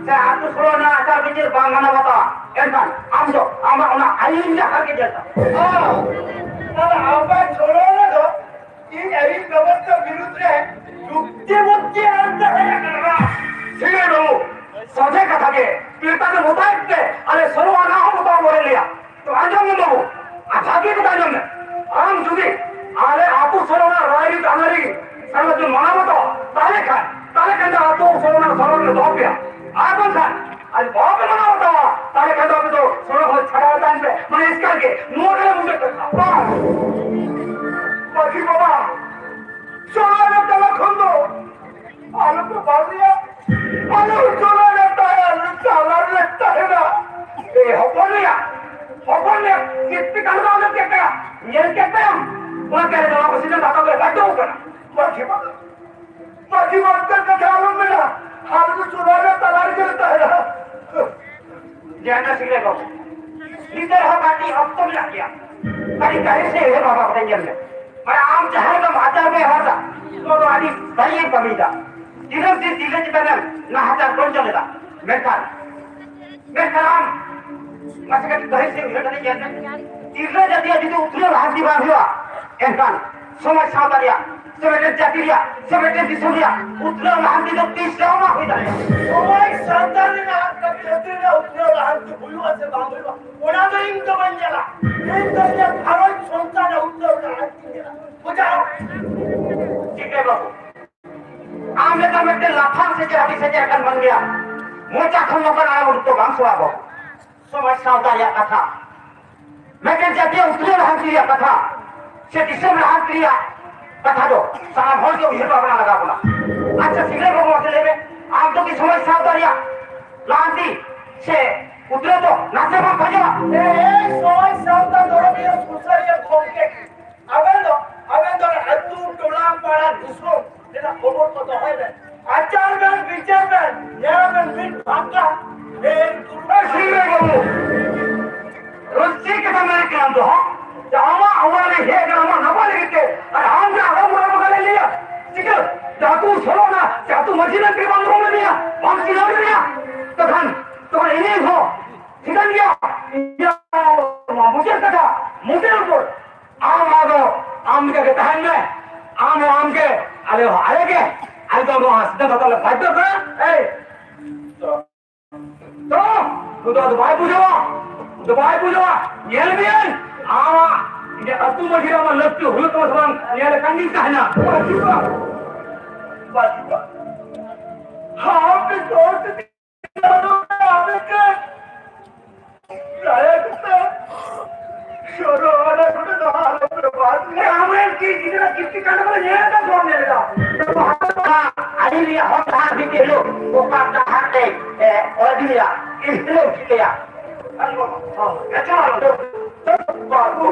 ᱥᱮ ᱟᱹᱛᱩ ᱥᱳᱞᱳ ᱟᱱᱟ ᱟᱪᱟᱨ ᱵᱤᱪᱟᱹᱨ ᱵᱟᱢ ᱢᱟᱱᱟᱣ ᱵᱟᱛᱟᱣᱟ, ᱮᱱᱠᱷᱟᱱ ᱟᱢ ᱫᱚ ᱟᱢᱟᱜ ᱚᱱᱟ ᱟᱹᱭᱤᱱ ᱰᱟᱦᱟᱨ ᱜᱮ ᱧᱮᱞ ᱛᱟᱢ᱾ ᱦᱚᱸ, ᱛᱟᱦᱞᱮ ᱟᱢᱟᱜ ᱥᱳᱞᱳ ᱟᱱᱟ ᱫᱚ ᱤᱧ ᱟᱹᱭᱤᱱ ᱵᱮᱵᱚᱥᱛᱷᱟ ᱵᱤᱨᱩᱫᱷ ᱨᱮ ᱢᱟᱱᱟᱣ ᱵᱟᱛᱟᱣᱟ, ᱛᱟᱦᱞᱮ ᱠᱷᱟᱱ, ᱛᱟᱦᱞᱮ ᱠᱷᱟᱱ ᱫᱚ ᱟᱹᱛᱩ ᱥᱚᱢᱟᱡᱽ ᱥᱚᱲᱚᱠ ᱨᱮ ᱫᱚᱦᱚ ᱯᱮᱭᱟ᱾ ᱟᱨ ᱵᱟᱝᱠᱷᱟᱱ, ᱟᱨ ᱵᱟᱯᱮ ᱢᱟᱱᱟᱣ ᱵᱟᱛᱟᱣᱟ, ᱛᱟᱦᱞᱮ ᱠᱷᱟᱱ ᱫᱚ ᱟᱯᱮ ᱫᱚ ᱥᱚᱲᱚᱠ ᱨᱮ ᱪᱷᱟᱰᱟᱣ ᱛᱟᱦᱮᱱ ᱯᱮ, ᱢᱟᱱᱮ ᱮᱥᱠᱟᱨ ᱜᱮ᱾ ᱱᱚᱣᱟ ᱜᱮ ᱢᱩᱪᱟᱹᱫ ᱠᱟᱛᱷᱟ᱾ ᱵᱟᱥ᱾ ᱢᱟᱹᱡᱷᱤ ᱵᱟᱵᱟ, ᱥᱚᱲᱚᱠ ᱨᱮ ᱛᱟᱞᱟ ᱠᱷᱚᱱ ᱫᱚ ᱟᱞᱚ ᱯᱮ ᱵᱟᱹᱜᱤᱭᱟ᱾ ᱟᱞᱚ ᱥᱚᱲᱚᱠ ᱨᱮ ᱛᱟᱦᱮᱱ, ᱛᱟᱞᱟ ᱨᱮ ᱛᱟᱦᱮᱱᱟ᱾ ᱮ ᱦᱚᱯᱚᱱ ᱮᱨᱟ, ᱦᱚᱯᱚᱱ ᱮᱨᱟ, ᱪᱮᱫ ᱯᱮ ᱠᱟᱹᱢᱤ ᱫᱚ ᱟᱞᱚ ᱪᱮᱫ ᱯᱮ ᱧᱮᱞ ᱠᱮᱫ ᱛᱟᱭᱟᱢ? ᱚᱱᱟ ᱛᱮ ᱟᱞᱮ ᱫᱚ ᱱᱚᱣᱟ ᱠᱚ ᱥᱤᱫᱷᱟᱹ ᱫᱟᱠᱟ ᱯᱮ ᱵᱟᱫᱽᱫᱷᱚ ᱠᱟᱱᱟ᱾ ᱢᱟᱹᱡᱷᱤ ᱵᱟᱵᱟ, ᱢᱟᱹᱡᱷᱤ ᱵᱟᱵᱟ ᱠᱟᱛᱷᱟ ᱟᱞᱚᱢ ᱢᱮᱱᱟ, ᱟᱞᱮ ᱫᱚ ᱥᱚᱲᱚᱠ ᱨᱮ ᱛᱟᱞᱟ ᱨᱮᱜᱮ ᱞᱮ ᱛᱟᱦᱮᱱᱟ᱾ ᱧᱮᱞ ᱢᱮ ᱥᱤᱝᱨᱟᱹᱭ ᱵᱟᱹᱵᱩ, ᱱᱤᱛᱚᱜ ᱦᱚᱸ ᱠᱟᱹᱴᱤᱡ ᱚᱠᱛᱚ ᱢᱮᱱᱟᱜ ᱜᱮᱭᱟ᱾ ᱠᱟᱹᱴᱤᱡ ᱜᱟᱹᱦᱤᱨ ᱥᱮ ᱩᱭᱦᱟᱹᱨ ᱵᱷᱟᱵᱽᱱᱟ ᱠᱟᱛᱮ ᱧᱮᱞ ᱢᱮ᱾ ᱢᱟᱱᱮ ᱟᱢ ᱡᱟᱦᱟᱸ ᱞᱮᱠᱟᱢ ᱟᱪᱟᱨ ᱵᱮᱣᱦᱟᱨ ᱫᱟ, ᱱᱚᱣᱟ ᱫᱚ ᱟᱹᱰᱤ ᱵᱟᱹᱲᱤᱡ ᱮᱢ ᱠᱟᱹᱢᱤᱭᱮᱫᱟ᱾ ᱫᱤᱱᱟᱹᱢ ᱫᱤᱱ ᱛᱤᱨᱞᱟᱹ ᱪᱮᱛᱟᱱ ᱨᱮᱢ ᱱᱟᱦᱟᱪᱟᱨ ᱵᱚᱱ ᱪᱟᱞᱮᱫᱟ᱾ ᱢᱮᱱᱠᱷᱟᱱ, ᱢᱮᱱᱠᱷᱟᱱ ᱟᱢ ᱢᱟᱥᱮ ᱠᱟᱹᱴᱤᱡ ᱜᱟᱹᱦᱤᱨ ᱥᱮ ᱩᱭᱦᱟᱹᱨ ᱠᱟᱛᱮ ᱧᱮᱞ ᱢᱮ᱾ ᱛᱤᱨᱞᱟᱹ ᱡᱟᱹᱛᱤᱭᱟᱜ ᱡᱩᱫᱤ ᱩᱛᱱᱟᱹᱣ ᱞᱟᱦᱟᱱᱛᱤ ᱵᱟᱝ ᱦᱩᱭᱩᱜᱼᱟ, ᱮᱱᱠᱷᱟᱱ ᱥᱚᱢᱟᱡᱽ ᱥᱟᱶᱛᱟ ᱨᱮᱭᱟᱜ ᱥᱮ ᱢᱤᱫᱴᱮᱱ ᱡᱟᱹᱛᱤ ᱨᱮᱭᱟᱜ ᱥᱮ ᱢᱤᱫᱴᱮᱱ ᱫᱤᱥᱚᱢ ᱨᱮᱭᱟᱜ ᱩᱛᱱᱟᱹᱣ ᱞᱟᱦᱟᱱᱛᱤ ᱫᱚ ᱛᱤᱥ ᱨᱮᱦᱚᱸ ᱵᱟᱝ ᱦᱩᱭ ᱫᱟᱲᱮᱭᱟᱜᱼᱟ᱾ ᱥᱚᱢᱟᱡᱽ ᱥᱟᱶᱛᱟ ᱨᱮᱱᱟᱜ ᱟᱨ ᱡᱟᱹᱛᱤ ᱨᱮᱱᱟᱜ ᱩᱛᱱᱟᱹᱣ ᱞᱟᱦᱟᱱᱛᱤ ᱦᱩᱭᱩᱜᱼᱟ ᱥᱮ ᱵᱟᱝ ᱦᱩᱭᱩᱜᱼᱟ, ᱚᱱᱟ ᱫᱚ ᱤᱧ ᱫᱚ ᱵᱟᱹᱧ ᱧᱮᱞᱟ᱾ ᱤᱧ ᱫᱚ ᱤᱧᱟᱹᱜ ᱜᱷᱟᱨᱚᱸᱡᱽ ᱥᱚᱝᱥᱟᱨ ᱨᱮ ᱩᱛᱱᱟᱹᱣ ᱞᱟᱦᱟᱱᱛᱤᱧ ᱧᱮᱞᱟ᱾ ᱵᱩᱡᱷᱟᱹᱣ? ᱴᱷᱤᱠ ᱜᱮ ᱵᱟᱹᱵᱩ, ᱟᱢ ᱞᱮᱠᱟ ᱢᱤᱫᱴᱮᱱ ᱞᱟᱯᱷᱟᱝ ᱥᱮᱪᱮᱫ, ᱟᱹᱰᱤ ᱥᱮᱪᱮᱫ ᱟᱠᱟᱱ ᱢᱟᱹᱱᱢᱤᱭᱟᱜ ᱢᱚᱪᱟ ᱠᱷᱚᱱ ᱱᱚᱝᱠᱟᱱ ᱟᱲᱟᱝ ᱩᱰᱩᱠ ᱫᱚ ᱵᱟᱝ ᱥᱚᱵᱷᱟᱵᱚᱜ᱾ ᱥᱚᱢᱟᱡᱽ ᱥᱟᱶᱛᱟ ᱨᱮᱭᱟᱜ ᱠᱟᱛᱷᱟ, ᱢᱤᱫᱴᱮᱱ ᱡᱟᱹᱛᱤᱭᱟᱜ ᱩᱛᱱᱟᱹᱣ ᱞᱟᱦᱟᱱᱛᱤ ᱨᱮᱭᱟᱜ ᱠᱟᱛᱷᱟ, ᱥᱮ ᱫᱤᱥᱚᱢ ᱞᱟᱦᱟᱱᱛᱤ ᱨᱮᱭᱟᱜ ᱠᱟᱛᱷᱟ ᱫᱚ ᱥᱟᱱᱟᱢ ᱦᱚᱲ ᱜᱮ ᱩᱭᱦᱟᱹᱨ ᱵᱷᱟᱵᱽᱱᱟ ᱞᱟᱜᱟᱣ ᱵᱚᱱᱟ᱾ ᱟᱪᱪᱷᱟ, ᱥᱤᱝᱨᱟᱹᱭ ᱵᱟᱹᱵᱩ, ᱢᱟᱥᱮ ᱞᱟᱹᱭ ᱢᱮ, ᱟᱢ ᱫᱚ ᱠᱤ ᱥᱚᱢᱟᱡᱽ ᱥᱟᱶᱛᱟ ᱨᱮᱭᱟᱜ ᱞᱟᱦᱟᱱᱛᱤ ᱥᱮ ᱩᱛᱱᱟᱹᱣ ᱫᱚ ᱱᱟᱥᱮ ᱵᱟᱢ ᱠᱷᱚᱡᱚᱜᱼᱟ? ᱮ, ᱮ, ᱥᱚᱢᱟᱡᱽ ᱥᱟᱶᱛᱟ ᱫᱷᱚᱨᱚᱢᱤᱭᱟᱹ ᱥᱩᱥᱟᱹᱨᱤᱭᱟᱹ ᱜᱚᱢᱠᱮ, ᱟᱵᱮᱱ ᱫᱚ, ᱟᱵᱮᱱ ᱫᱚ ᱟᱹᱛᱩ, ᱴᱚᱞᱟ, ᱯᱟᱲᱟ, ᱫᱤᱥᱚᱢ ᱨᱮᱱᱟᱜ ᱠᱷᱚᱵᱚᱨ ᱠᱚ ᱫᱚᱦᱚᱭ ᱵᱮᱱ᱾ ᱟᱪᱟᱨ ᱵᱮᱱ, ᱵᱤᱪᱟᱹᱨ ᱵᱮᱱ, ᱧᱮᱞ ᱵᱮᱱ, ᱢᱤᱫ ᱵᱷᱟᱵᱽᱱᱟ, ᱢᱤᱫ ᱮ, ᱥᱤᱝᱨᱟᱹᱭ ᱵᱟᱹᱵᱩ, ᱨᱚᱥᱤ ᱠᱟᱛᱷᱟ ᱢᱮᱱ ᱠᱟᱱ ᱫᱚ, ᱦᱚᱸ? ᱡᱮ ᱟᱢᱟᱜ ᱚᱲᱟᱜ ᱨᱮ ᱦᱮᱡ ᱠᱟᱱᱟ, ᱟᱢᱟᱜ ᱱᱟᱯᱟᱭ ᱞᱟᱹᱜᱤᱫ ᱛᱮ, ᱟᱨ ᱟᱢ ᱡᱮ ᱟᱞᱚᱢ ᱨᱚᱲ ᱵᱟᱝ ᱞᱟᱹᱭᱟ, ᱪᱤᱠᱟᱹ? ᱡᱮ ᱟᱹᱛᱩ ᱥᱚᱞᱚᱜ ᱱᱟ, ᱡᱮ ᱟᱹᱛᱩ ᱢᱟᱹᱡᱷᱤ ᱞᱮᱱ ᱛᱮ ᱵᱟᱢ ᱨᱚᱲ ᱞᱮᱫᱮᱭᱟ, ᱵᱟᱢ ᱪᱤᱱᱦᱟᱹᱣ ᱞᱮᱫᱮᱭᱟ, ᱛᱚᱠᱷᱚᱱ, ᱛᱚᱠᱷᱚᱱ ᱤᱧ ᱦᱚᱸ ᱴᱷᱤᱠᱟᱹᱱ ᱜᱮᱭᱟ, ᱤᱧᱟᱹᱜ ᱱᱚᱣᱟ ᱢᱩᱪᱟᱹᱫ ᱠᱟᱛᱷᱟ, ᱢᱩᱪᱟᱹᱫ ᱩᱛᱟᱹᱨ᱾ ᱟᱢ ᱟᱫᱚ ᱟᱢ ᱞᱮᱠᱟ ᱜᱮ ᱛᱟᱦᱮᱱ ᱢᱮ᱾ ᱟᱢ ᱦᱚᱸ ᱟᱢ ᱜᱮ, ᱟᱞᱮ ᱦᱚᱸ ᱟᱞᱮ ᱜᱮ᱾ ᱟᱞᱮ ᱫᱚ ᱱᱚᱣᱟ ᱥᱤᱫᱷᱟᱱᱛᱚ ᱦᱟᱛᱟᱣ ᱞᱮ ᱵᱟᱫᱽᱫᱷᱚ ᱠᱟᱱᱟ᱾ ᱮᱭ, ᱛᱚ, ᱩᱱᱤ ᱫᱚ ᱟᱫᱚ ᱵᱟᱭ ᱵᱩᱡᱷᱟᱹᱣᱟ᱾ ᱩᱱᱤ ᱫᱚ ᱵᱟᱭ ᱵᱩᱡᱷᱟᱹᱣᱟ᱾ ᱧᱮᱞ ᱢᱮᱭᱟᱹᱧ, ᱟᱢᱟᱜ ᱤᱧᱟᱹᱜ ᱟᱹᱛᱩ ᱢᱟᱹᱡᱷᱤ ᱨᱮ ᱟᱢᱟᱜ ᱞᱟᱹᱠᱛᱤ ᱦᱩᱭᱩᱜ ᱛᱟᱢᱟ ᱥᱮ ᱵᱟᱝ, ᱧᱮᱞ ᱠᱟᱱ ᱜᱤᱧ ᱛᱟᱦᱮᱱᱟ᱾ ᱵᱟᱹᱪᱩᱜᱼᱟ᱾ ᱟᱢ ᱫᱚ ᱡᱚᱨ ᱛᱮ ᱟᱢᱮ ᱠᱟᱹᱡ ᱫᱟᱭᱟ ᱠᱟᱛᱮ ᱥᱚᱨᱚ ᱚᱱᱟ ᱠᱚᱨᱮ ᱫᱚ ᱟᱞᱚ ᱯᱮ ᱵᱟᱫ ᱞᱮᱭᱟ᱾ ᱟᱢᱨᱮᱱ ᱠᱤ ᱜᱤᱫᱽᱨᱟᱹ ᱠᱤᱨᱛᱤ ᱠᱟᱸᱰ ᱠᱚ ᱧᱮᱞ ᱫᱟ ᱥᱮ ᱵᱟᱢ ᱧᱮᱞ ᱫᱟ? ᱟᱹᱰᱤ ᱨᱮᱭᱟᱜ ᱦᱚᱨ ᱰᱟᱦᱟᱨ ᱵᱷᱤᱛᱤᱨ ᱦᱤᱞᱳᱜ ᱚᱠᱟ ᱰᱟᱦᱟᱨ ᱛᱮ, ᱮ, ᱚᱨ ᱤᱫᱤᱭᱟ, ᱤᱧ ᱦᱤᱞᱳᱜ ᱴᱷᱤᱠᱟᱹᱭᱟ᱾ ᱟᱭᱳ, ᱦᱚᱸ, ᱮᱴᱟᱜ ᱦᱚᱲ ᱫᱚ, ᱵᱟᱹᱵᱩ,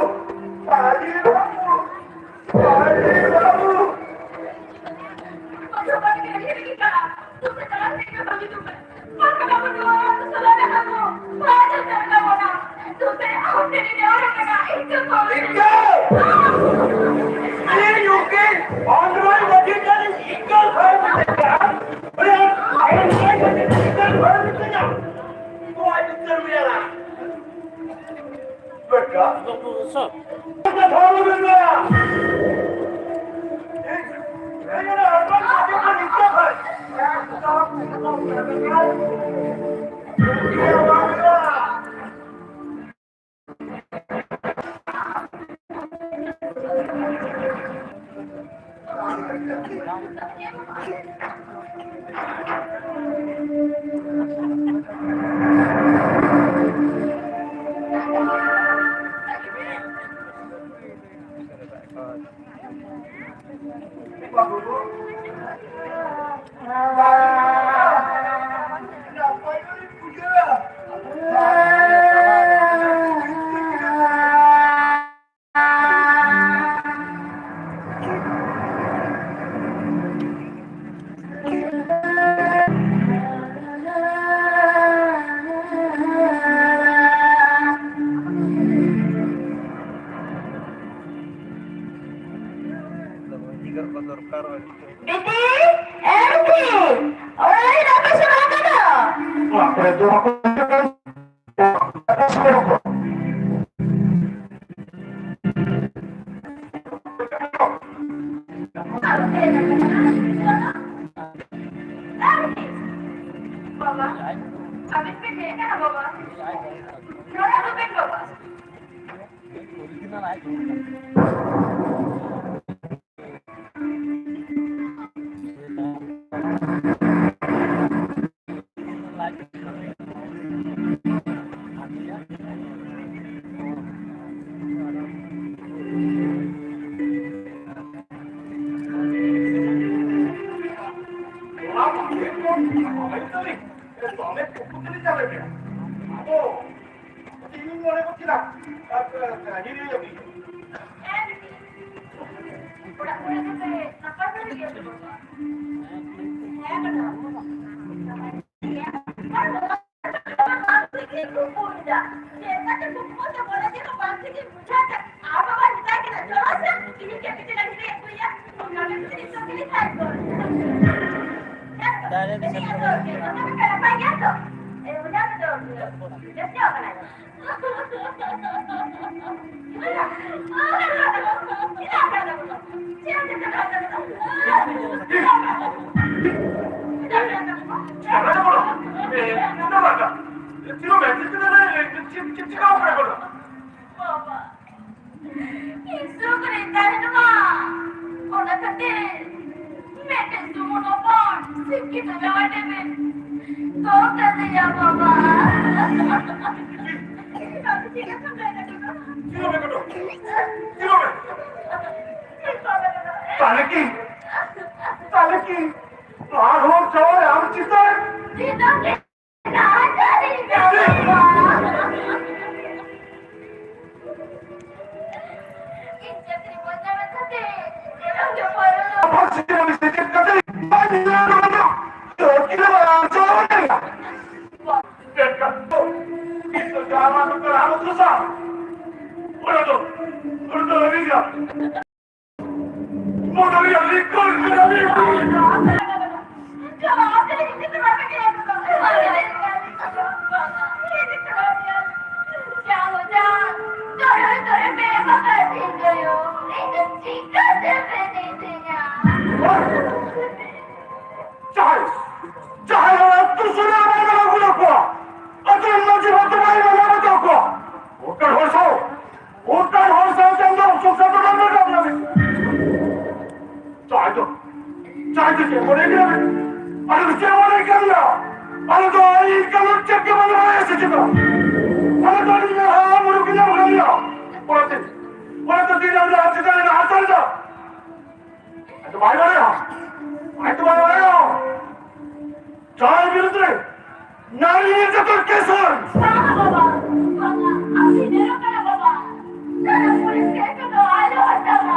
ᱟᱹᱰᱤ ᱵᱟᱹᱵᱩ᱾ ᱵᱮᱴᱟ, ᱠᱟᱛᱷᱟ ᱟᱞᱚᱵᱮᱱ ᱞᱟᱹᱭᱟ᱾ ᱵᱤᱴᱤ, ᱮ ᱵᱤᱴᱤ, ᱚᱲᱟᱜ ᱨᱮ ᱵᱟᱯᱮ ᱥᱮᱱᱚᱜ ᱠᱟᱱᱟ? ᱚᱲᱟᱜ ᱠᱚᱨᱮ ᱫᱚ ᱵᱟᱠᱚ ᱥᱮᱱᱚᱜ ᱠᱟᱱᱟ᱾ ᱵᱟᱵᱟ, ᱟᱹᱵᱤᱱ ᱵᱤᱱ ᱦᱮᱡ ᱠᱟᱱᱟ ᱵᱟᱵᱟ? ᱱᱚᱰᱮ ᱫᱚ ᱵᱮᱱ ᱵᱟᱵᱟ᱾ ᱚᱨᱤᱡᱤᱱᱟᱞ ᱟᱡ ᱠᱚ ᱢᱮᱛᱟᱜ ᱠᱟᱱᱟ᱾ ᱤᱧ ᱥᱩᱠ ᱨᱮ ᱛᱟᱦᱮᱱ ᱢᱟ᱾ ᱚᱱᱟ ᱠᱷᱟᱹᱛᱤᱨ ᱢᱤᱫᱴᱮᱱ ᱥᱩᱢᱩᱝ ᱦᱚᱯᱚᱱ ᱥᱤᱠᱠᱷᱤᱛ ᱡᱟᱶᱟᱭ ᱴᱷᱮᱱ ᱵᱤᱱ ᱫᱚᱦᱚ ᱠᱟᱫᱮᱭᱟ ᱵᱟᱵᱟ᱾ ᱛᱟᱦᱞᱮ ᱠᱤ, ᱛᱟᱦᱞᱮ ᱠᱤ ᱟᱨᱦᱚᱸ ᱡᱟᱶᱟᱭ ᱟᱢ ᱪᱮᱛᱟᱱ? ᱪᱮᱫᱟᱜ ᱜᱮ ᱡᱟᱦᱟᱸᱭ, ᱡᱟᱦᱟᱸᱭ ᱦᱚᱲ ᱟᱹᱛᱩ ᱥᱩᱨ ᱨᱮ ᱵᱟᱭ ᱢᱟᱱᱟᱣ ᱜᱩᱱᱟᱹᱣ ᱠᱚᱣᱟ, ᱟᱹᱛᱩ ᱨᱮᱱ ᱢᱟᱹᱡᱷᱤ ᱵᱟᱵᱟ ᱵᱟᱭ ᱢᱟᱱᱟᱣ ᱵᱟᱛᱟᱣ ᱠᱚᱣᱟ, ᱚᱱᱠᱟᱱ ᱦᱚᱲ ᱥᱟᱶ, ᱚᱱᱠᱟᱱ ᱦᱚᱲ ᱥᱟᱶ ᱪᱟᱸᱫᱚ ᱥᱚᱝᱥᱟᱨ ᱫᱚ ᱵᱟᱝ ᱨᱟᱠᱟᱵ ᱞᱟᱹᱜᱤᱫ᱾ ᱡᱟᱦᱟᱸᱭ ᱫᱚ, ᱡᱟᱦᱟᱸᱭ ᱫᱚ ᱪᱮᱫ ᱢᱚᱱᱮ ᱜᱮᱭᱟ? ᱟᱞᱮ ᱫᱚ ᱪᱮᱫ ᱢᱚᱱᱮ ᱠᱟᱱ ᱜᱮᱭᱟ? ᱟᱞᱮ ᱫᱚ ᱟᱹᱭᱤᱱ ᱠᱟᱹᱱᱩᱱ ᱪᱮᱫ ᱜᱮ ᱵᱟᱞᱮ ᱵᱟᱲᱟᱭᱟ ᱥᱮ ᱪᱮᱫ? ᱟᱞᱮ ᱫᱚ ᱟᱹᱰᱤ ᱞᱟᱦᱟ ᱢᱩᱨᱩᱠ ᱜᱮᱞᱮ ᱵᱟᱲᱟᱭᱟ᱾ ᱚᱱᱟᱛᱮ, ᱚᱱᱟᱛᱮ ᱛᱤᱱᱟᱹᱜ ᱞᱮ ᱟᱨ ᱪᱮᱛᱟᱱ ᱨᱮ ᱱᱟᱦᱟᱪᱟᱨ ᱮᱫᱟ᱾ ᱟᱡ ᱫᱚ ᱵᱟᱭ ᱵᱟᱲᱟᱭᱟ᱾ ᱟᱡ ᱫᱚ ᱵᱟᱭ ᱵᱟᱲᱟᱭᱟ᱾ ᱡᱟᱦᱟᱸᱭ ᱵᱤᱨᱩᱫᱷ ᱨᱮ ᱱᱟᱨᱤ ᱱᱤᱨᱡᱟᱛᱚᱱ ᱠᱮᱥ ᱦᱚᱸ᱾ ᱵᱟᱝᱟ ᱵᱟᱵᱟ, ᱵᱟᱝᱟ, ᱟᱢ ᱥᱤᱱᱤᱭᱟᱨᱚᱜ ᱠᱟᱱᱟ ᱵᱟᱵᱟ᱾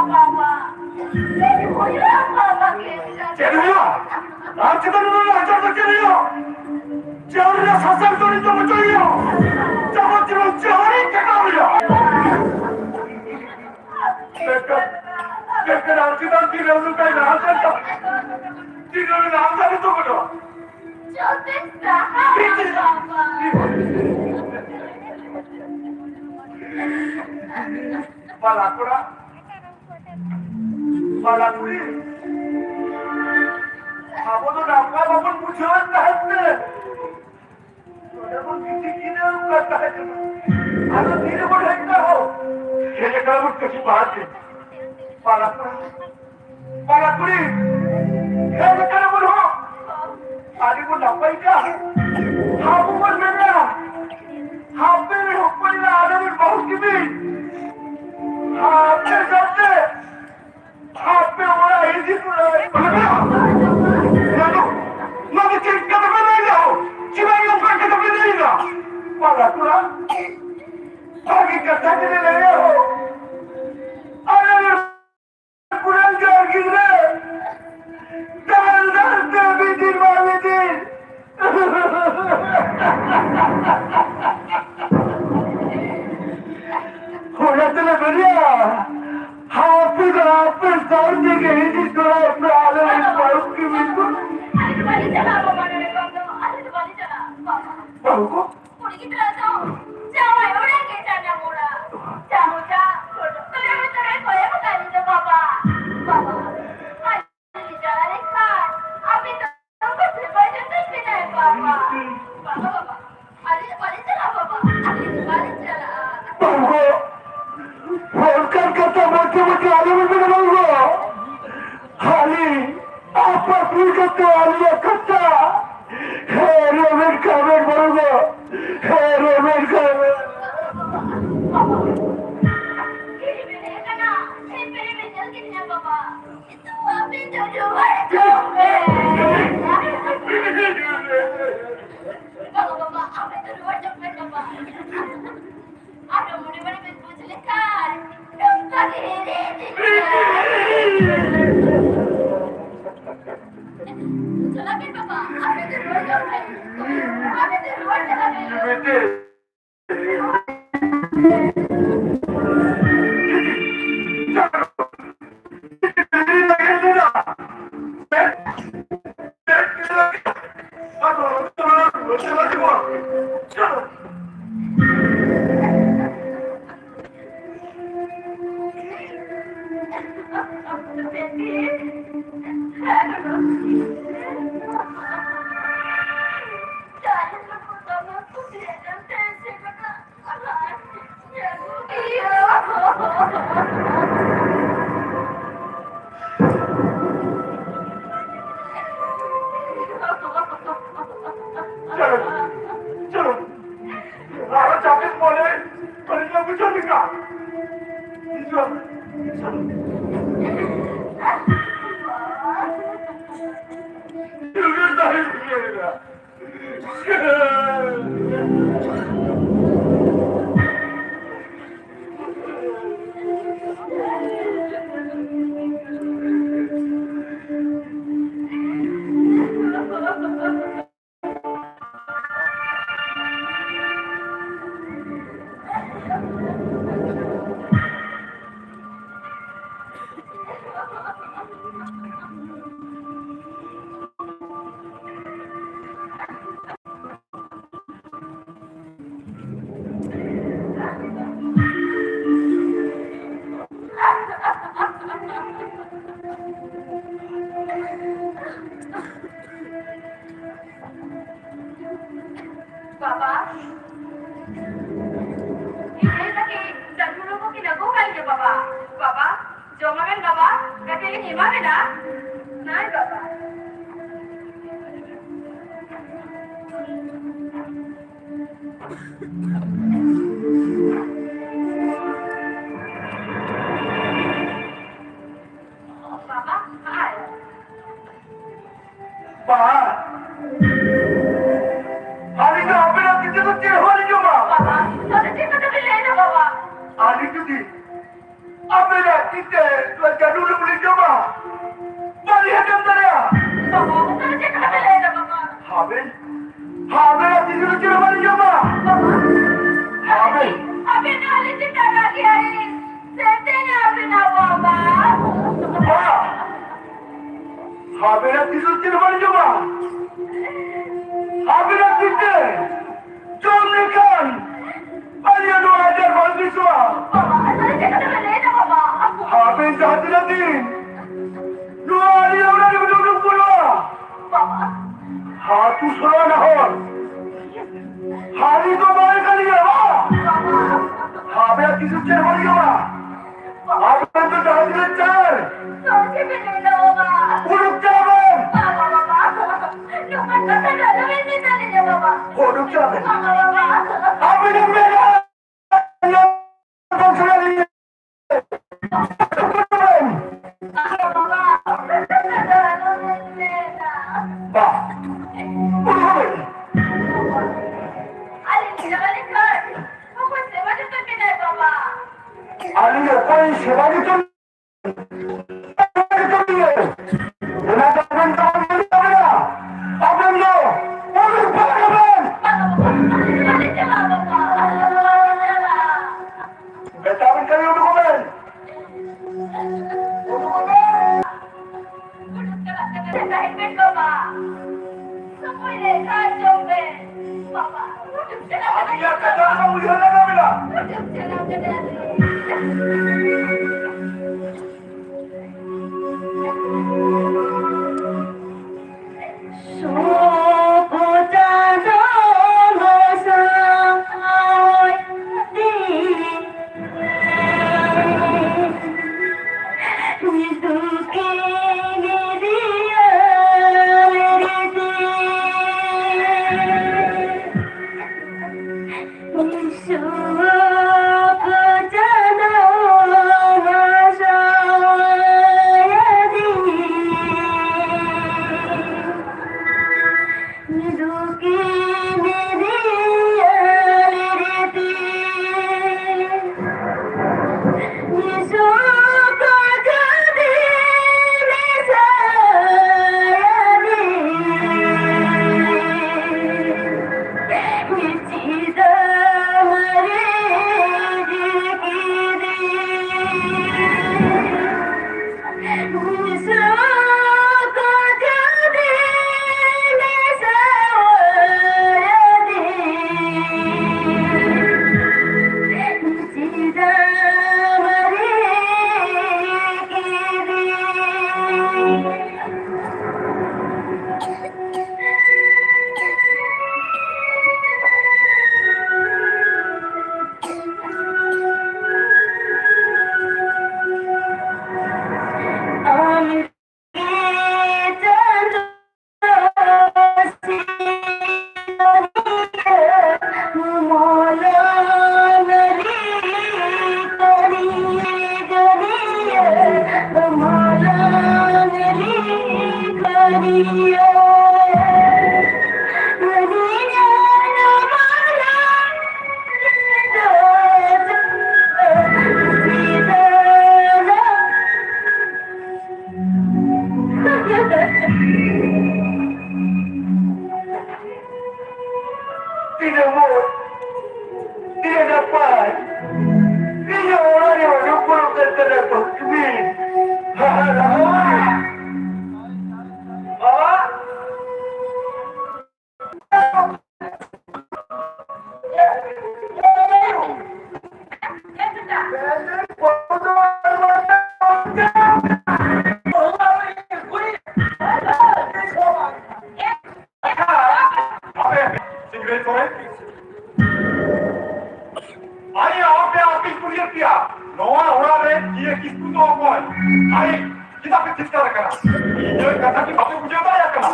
ᱵᱟᱵᱟ, ᱪᱮᱫ ᱦᱩᱭᱩᱜᱼᱟ ᱵᱟᱵᱟ ᱠᱮᱥ ᱠᱟᱛᱮ? ᱪᱮᱫ ᱦᱩᱭᱩᱜᱼᱟ? ᱟᱢ ᱪᱮᱛᱟᱱ ᱨᱮ ᱱᱟᱦᱟᱪᱟᱨ ᱫᱚ ᱪᱮᱫ ᱦᱩᱭᱩᱜᱼᱟ? ᱡᱟᱹᱣᱨᱤ ᱨᱮ ᱥᱟᱥᱟᱝ ᱫᱚ ᱱᱤᱛᱚᱜ ᱚᱪᱚᱜ ᱦᱩᱭᱩᱜᱼᱟ᱾ ᱡᱟᱵᱚᱛᱤᱭᱚ ᱡᱟᱹᱣᱨᱤ ᱠᱟᱴᱟᱣ ᱦᱩᱭᱩᱜᱼᱟ᱾ ᱢᱮᱱᱠᱷᱟᱱ, ᱢᱮᱱᱠᱷᱟᱱ ᱟᱢ ᱪᱮᱛᱟᱱ ᱛᱤᱱᱟᱹᱜ ᱱᱚᱝᱠᱟᱭ ᱱᱟᱦᱟᱪᱟᱨ ᱫᱟ? ᱛᱤᱱᱟᱹᱜ ᱱᱟᱦᱟᱪᱟᱨ ᱱᱤᱛᱚᱜ ᱠᱟᱴᱟᱣᱟ? ᱡᱚᱛᱚ ᱥᱟᱦᱟ ᱵᱟᱵᱟ᱾ ᱵᱟᱞᱟ ᱠᱚᱲᱟ, ᱵᱟᱞᱟ ᱠᱩᱲᱤ, ᱟᱵᱚ ᱫᱚ ᱱᱟᱯᱟᱭ ᱵᱟᱵᱚᱱ ᱵᱩᱡᱷᱟᱹᱣᱮᱫ ᱛᱟᱦᱮᱸᱫ ᱛᱮ, ᱱᱚᱰᱮ ᱵᱚᱱ ᱜᱤᱛᱤᱡ ᱡᱤᱨᱟᱹᱣ ᱠᱟᱱ ᱛᱟᱦᱮᱸ ᱠᱟᱱᱟ᱾ ᱟᱫᱚ ᱛᱤᱨᱮ ᱵᱚᱱ ᱦᱮᱡ ᱮᱱᱟ ᱦᱳ? ᱦᱮᱡ ᱟᱠᱟᱱᱟ ᱵᱚᱱ ᱠᱟᱹᱴᱤᱡ ᱵᱟᱦᱟ ᱴᱷᱮᱱ᱾ ᱵᱟᱞᱟ ᱠᱚᱲᱟ, ᱵᱟᱞᱟ ᱠᱩᱲᱤ, ᱦᱮᱡ ᱟᱠᱟᱱᱟ ᱵᱚᱱ ᱦᱳ᱾ ᱟᱹᱰᱤ ᱵᱚᱱ ᱱᱟᱯᱟᱭ ᱠᱟᱱ᱾ ᱟᱵᱚ ᱵᱚᱱ ᱢᱮᱱᱟ, ᱦᱟᱯᱮ ᱨᱮ ᱦᱚᱯᱚᱱ ᱮᱨᱟ ᱟᱞᱚᱵᱤᱱ ᱵᱟᱹᱦᱩ ᱠᱤᱱᱤ᱾ ᱦᱟᱯᱮ ᱥᱟᱛᱮ, ᱦᱟᱯᱮ ᱚᱲᱟᱜ ᱤᱫᱤ ᱠᱚᱨᱮ᱾ ᱱᱚᱣᱟ ᱫᱚ, ᱱᱚᱣᱟ ᱫᱚ ᱪᱮᱫ ᱠᱟᱛᱷᱟ ᱯᱮ ᱞᱟᱹᱭ ᱮᱫᱟ? ᱪᱮᱫᱟᱜ ᱱᱚᱝᱠᱟ ᱠᱟᱛᱷᱟ ᱯᱮ ᱞᱟᱹᱭ ᱮᱫᱟ? ᱵᱟᱞᱟ ᱠᱚᱲᱟ, ᱵᱷᱟᱹᱜᱤ ᱠᱟᱛᱷᱟ ᱜᱮᱞᱮ ᱞᱟᱹᱭᱟ ᱦᱳ᱾ ᱟᱞᱮ ᱨᱮᱱ ᱠᱩᱲᱟᱹ ᱡᱚᱲ ᱜᱤᱫᱽᱨᱟᱹ ᱰᱟᱞ ᱰᱟᱞ ᱛᱮ ᱢᱤᱫ ᱫᱤᱱ ᱵᱟᱝ ᱢᱤᱫ ᱫᱤᱱ ᱚᱱᱟ ᱛᱮᱞᱮ ᱢᱮᱱᱟ, ᱦᱟᱯᱮ ᱫᱚ ᱦᱟᱯᱮ ᱥᱟᱶ ᱛᱮᱜᱮ ᱦᱤᱡᱩᱜ ᱛᱚᱨᱟᱭ ᱯᱮ, ᱟᱞᱮ ᱨᱮᱱ ᱵᱟᱹᱦᱩ ᱠᱤᱱ ᱢᱤᱫ ᱫᱤᱱ᱾ ᱟᱞᱮ ᱫᱚ ᱵᱟᱞᱮ ᱪᱟᱞᱟᱜᱼᱟ ᱵᱟᱵᱟ, ᱱᱚᱰᱮ ᱠᱷᱚᱱ ᱫᱚ᱾ ᱟᱞᱮ ᱫᱚ ᱵᱟᱞᱮ ᱪᱟᱞᱟᱜᱼᱟ, ᱵᱟᱵᱟ᱾ ᱵᱟᱹᱦᱩ ᱠᱚ? ᱠᱩᱲᱤ ᱜᱤᱫᱽᱨᱟᱹ ᱫᱚ ᱡᱟᱶᱟᱭ ᱚᱲᱟᱜ ᱜᱮ ᱡᱟᱱᱟᱢ ᱚᱲᱟᱜ᱾ ᱡᱟᱢᱚ ᱡᱟ, ᱛᱚᱨᱟ ᱛᱚᱨᱟ ᱠᱚᱭᱚᱜ ᱟᱠᱟᱫ ᱞᱤᱧ ᱫᱚ ᱵᱟᱵᱟ᱾ ᱵᱟᱵᱟ, ᱟᱹᱞᱤᱧ ᱪᱟᱞᱟᱣ ᱞᱮᱱᱠᱷᱟᱱ ᱟᱹᱵᱤᱱ ᱫᱚ ᱩᱱᱠᱩ ᱥᱮᱵᱟ ᱡᱚᱛᱚᱱ ᱵᱮᱱᱟᱭ ᱵᱟᱵᱟ᱾ ᱵᱟᱵᱟ, ᱵᱟᱵᱟ, ᱟᱹᱞᱤᱧ ᱫᱚ ᱵᱟᱹᱞᱤᱧ ᱪᱟᱞᱟᱜᱼᱟ ᱵᱟᱵᱟ, ᱟᱹᱞᱤᱧ ᱫᱚ ᱵᱟᱹᱞᱤᱧ ᱪᱟᱞᱟᱜᱼᱟ᱾ ᱵᱟᱹᱦᱩ ᱜᱚ, ᱚᱱᱠᱟᱱ ᱠᱟᱛᱷᱟ ᱢᱚᱪᱟ ᱢᱚᱪᱟ ᱟᱞᱚᱵᱤᱱ ᱢᱮᱱᱟ ᱵᱟᱹᱦᱩ ᱜᱚ᱾ ᱟᱹᱞᱤᱧ ᱟᱯᱟᱥᱩᱞ ᱠᱟᱛᱮ ᱟᱹᱞᱤᱧᱟᱜ ᱠᱟᱛᱷᱟ᱾ ᱦᱮᱸ, ᱨᱮᱵᱮᱱ ᱠᱟᱱ ᱵᱟᱹᱦᱩ ᱜᱚ᱾ ᱦᱮᱸ, ᱨᱮᱵᱮᱱ ᱠᱟᱱ᱾ ᱵᱟᱵᱟ, ᱵᱟᱵᱟ, ᱵᱟᱵᱟ᱾ ᱛᱤᱨᱮ ᱵᱮᱱ ᱦᱮᱡ ᱟᱠᱟᱱᱟ? ᱛᱤᱨᱮ ᱵᱮᱱ ᱧᱮᱞ ᱠᱮᱫᱤᱧᱟ ᱵᱟᱵᱟ? ᱱᱤᱛᱚᱜ ᱟᱹᱵᱤᱱ ᱫᱚ ᱨᱩᱣᱟᱹᱲ ᱦᱤᱡᱩᱜ ᱵᱮᱱ᱾ ᱵᱟᱵᱟ, ᱵᱟᱵᱟ, ᱟᱹᱵᱤᱱ ᱫᱚ ᱨᱩᱣᱟᱹᱲ ᱦᱤᱡᱩᱜ ᱵᱮᱱ ᱵᱟᱵᱟ᱾ ᱟᱨ ᱢᱚᱱᱮ ᱢᱚᱱᱮ ᱵᱮᱱ ᱵᱩᱡᱽ ᱞᱮᱠᱷᱟᱱ, ᱱᱚᱝᱠᱟ ᱜᱮ ᱦᱤᱨᱤ ᱤᱫᱤ ᱵᱮᱱ᱾ ᱪᱚᱞᱚ, ᱪᱚᱞᱚ᱾ ᱟᱨᱚ ᱡᱟᱦᱟᱸ ᱛᱤᱥ ᱢᱚᱱᱮ ᱵᱟᱹᱲᱤᱡ ᱞᱮ ᱵᱩᱡᱷᱟᱹᱣ ᱞᱮᱠᱷᱟᱱ᱾ ᱦᱤᱡᱩᱜ ᱟᱢ᱾ ᱪᱚᱞᱚ᱾ ᱪᱚᱞᱚ᱾ ᱵᱟᱵᱟ, ᱤᱧ ᱦᱮᱡ ᱠᱟᱛᱮ ᱡᱟᱹᱱᱩ ᱞᱩᱵᱩ ᱠᱤᱱ ᱟᱹᱜᱩ ᱟᱠᱟᱫ ᱞᱤᱧᱟ, ᱵᱟᱵᱟ᱾ ᱵᱟᱵᱟ, ᱡᱚᱢ ᱟᱵᱮᱱ ᱵᱟᱵᱟ, ᱠᱟᱹᱴᱤᱡ ᱞᱤᱧ ᱮᱢᱟ ᱵᱮᱱᱟ᱾ ᱱᱟᱭ ᱵᱟᱵᱟ᱾ ᱵᱟᱵᱟ, ᱟᱭ᱾ ᱵᱟ, ᱟᱹᱞᱤᱧ ᱫᱚ ᱟᱵᱮᱱᱟᱜ ᱛᱤ ᱛᱮᱫᱚ ᱪᱮᱫ ᱦᱚᱸ ᱵᱟᱹᱞᱤᱧ ᱡᱚᱢᱟ᱾ ᱵᱟᱵᱟ, ᱱᱚᱣᱟ ᱫᱚ ᱪᱮᱫ ᱠᱟᱛᱷᱟ ᱵᱮᱱ ᱞᱟᱹᱭ ᱮᱫᱟ, ᱵᱟᱵᱟ? ᱟᱹᱞᱤᱧ ᱡᱩᱫᱤ ᱟᱵᱮᱱᱟᱜ ᱛᱤ ᱛᱮ ᱱᱚᱣᱟ ᱡᱟᱹᱱᱩ ᱞᱩᱵᱩ ᱞᱤᱧ ᱡᱚᱢᱟ, ᱵᱟᱹᱞᱤᱧ ᱦᱟᱡᱚᱢ ᱫᱟᱲᱮᱭᱟᱜᱼᱟ᱾ ᱵᱟᱵᱟ, ᱱᱚᱣᱟ ᱫᱚ ᱪᱮᱫ ᱠᱟᱛᱷᱟ ᱵᱮᱱ ᱞᱟᱹᱭ ᱮᱫᱟ, ᱵᱟᱵᱟ? ᱟᱵᱮᱱ, ᱟᱵᱮᱱᱟᱜ ᱛᱤ ᱛᱮᱫᱚ ᱪᱮᱫ ᱦᱚᱸ ᱵᱟᱹᱞᱤᱧ ᱡᱚᱢᱟ᱾ ᱵᱟᱵᱟ, ᱟᱵᱮᱱ᱾ ᱟᱵᱮᱱ ᱫᱚ ᱟᱹᱞᱤᱧ ᱪᱮᱛᱟᱱ ᱨᱟᱹᱜᱤ ᱟᱹᱞᱤᱧ᱾ ᱥᱮᱛᱮᱧ ᱟᱵᱮᱱᱟ, ᱵᱟᱵᱟ᱾ ᱵᱟ, ᱟᱵᱮᱱᱟᱜ ᱛᱤ ᱛᱮᱫᱚ ᱪᱮᱫ ᱦᱚᱸ ᱵᱟᱹᱞᱤᱧ ᱡᱚᱢᱟ᱾ ᱟᱵᱮᱱᱟᱜ ᱛᱤ ᱛᱮ ᱡᱚᱢ ᱞᱮᱠᱷᱟᱱ ᱟᱹᱞᱤᱧᱟᱜ ᱱᱚᱣᱟ ᱟᱡᱟᱨ ᱵᱟᱝ ᱵᱮᱥᱚᱜᱼᱟ᱾ ᱵᱟᱵᱟ, ᱟᱫᱚ ᱪᱮᱫ ᱠᱟᱛᱷᱟ ᱵᱮᱱ ᱞᱟᱹᱭ ᱮᱫᱟ, ᱵᱟᱵᱟ? ᱟᱵᱮᱱ ᱡᱟᱦᱟᱸ ᱛᱤᱱᱟᱹᱜ ᱦᱟᱹᱛᱩ ᱥᱚᱨᱟ ᱱᱟᱦᱚᱨ᱾ ᱦᱟᱹᱱᱤ ᱫᱚ ᱵᱟᱭ ᱠᱟᱱ ᱜᱮᱭᱟ, ᱵᱟ? ᱟᱵᱮᱱ ᱠᱤᱪᱷᱩ ᱪᱮᱫ ᱦᱚᱸ ᱦᱩᱭᱩᱜᱼᱟ᱾ ᱟᱵᱮᱱ ᱫᱚ ᱡᱟᱦᱟᱸ ᱛᱤᱱᱟᱹᱜ ᱪᱟᱨ᱾ ᱩᱰᱩᱠ ᱪᱟᱞᱟᱜ ᱵᱮᱱ᱾ ᱩᱰᱩᱠ ᱪᱟᱞᱟᱜ ᱵᱮᱱ᱾ ᱟᱵᱮᱱ ᱫᱚ ᱢᱮᱱᱟ᱾ ᱵᱟ᱾ ᱟᱹᱞᱤᱧ ᱚᱠᱚᱭ ᱥᱮᱵᱟ ᱡᱚᱛᱚᱱ ᱚᱱᱟ ᱫᱚ ᱟᱵᱮᱱ ᱫᱚ ᱟᱵᱮᱱ ᱫᱚ ᱩᱰᱩᱠ ᱵᱟᱝ ᱟᱵᱮᱱ᱾ ᱢᱮᱛᱟ ᱵᱮᱱ ᱠᱟᱹᱱᱟᱹᱧ, ᱩᱰᱩᱠᱚᱜ ᱵᱮᱱ᱾ ᱩᱰᱩᱠᱚᱜ ᱵᱮᱱ᱾ ᱟᱹᱞᱤᱧᱟᱜ ᱠᱟᱛᱷᱟ ᱠᱚ ᱩᱭᱦᱟᱹᱨ ᱞᱟᱜᱟᱣ ᱢᱮᱱᱟᱜᱼᱟ᱾ ᱛᱤᱱᱟᱹᱜ ᱢᱚᱡᱽ, ᱛᱤᱱᱟᱹᱜ ᱱᱟᱯᱟᱭ, ᱤᱧᱟᱹᱜ ᱚᱲᱟᱜ ᱨᱮ ᱚᱰᱚᱠ ᱵᱚᱞᱚ ᱠᱟᱱ ᱠᱟᱱᱟ ᱠᱚ ᱠᱩᱢᱤᱨ᱾ ᱦᱟᱦᱟᱲᱟ᱾ ᱵᱟᱵᱟ᱾ ᱟᱯᱮ ᱥᱤᱝᱨᱟᱹᱭ ᱥᱚᱨᱮᱱ, ᱟᱨᱮ ᱟᱯᱮ ᱟᱯᱮ ᱠᱩᱞᱤᱭᱮᱫ ᱯᱮᱭᱟ, ᱱᱚᱣᱟ ᱚᱲᱟᱜ ᱨᱮ ᱡᱤᱭᱟᱹ ᱠᱤᱥᱠᱩ ᱫᱚ ᱚᱠᱚᱭ? ᱟᱨᱮ ᱪᱮᱫᱟᱜ ᱯᱮ ᱪᱤᱛᱠᱟᱨ ᱟᱠᱟᱱᱟ? ᱤᱧᱟᱹᱜ ᱠᱟᱛᱷᱟ ᱠᱤ ᱵᱟᱯᱮ ᱵᱩᱡᱷᱟᱹᱣ ᱫᱟᱲᱮᱭᱟᱜ ᱠᱟᱱᱟ?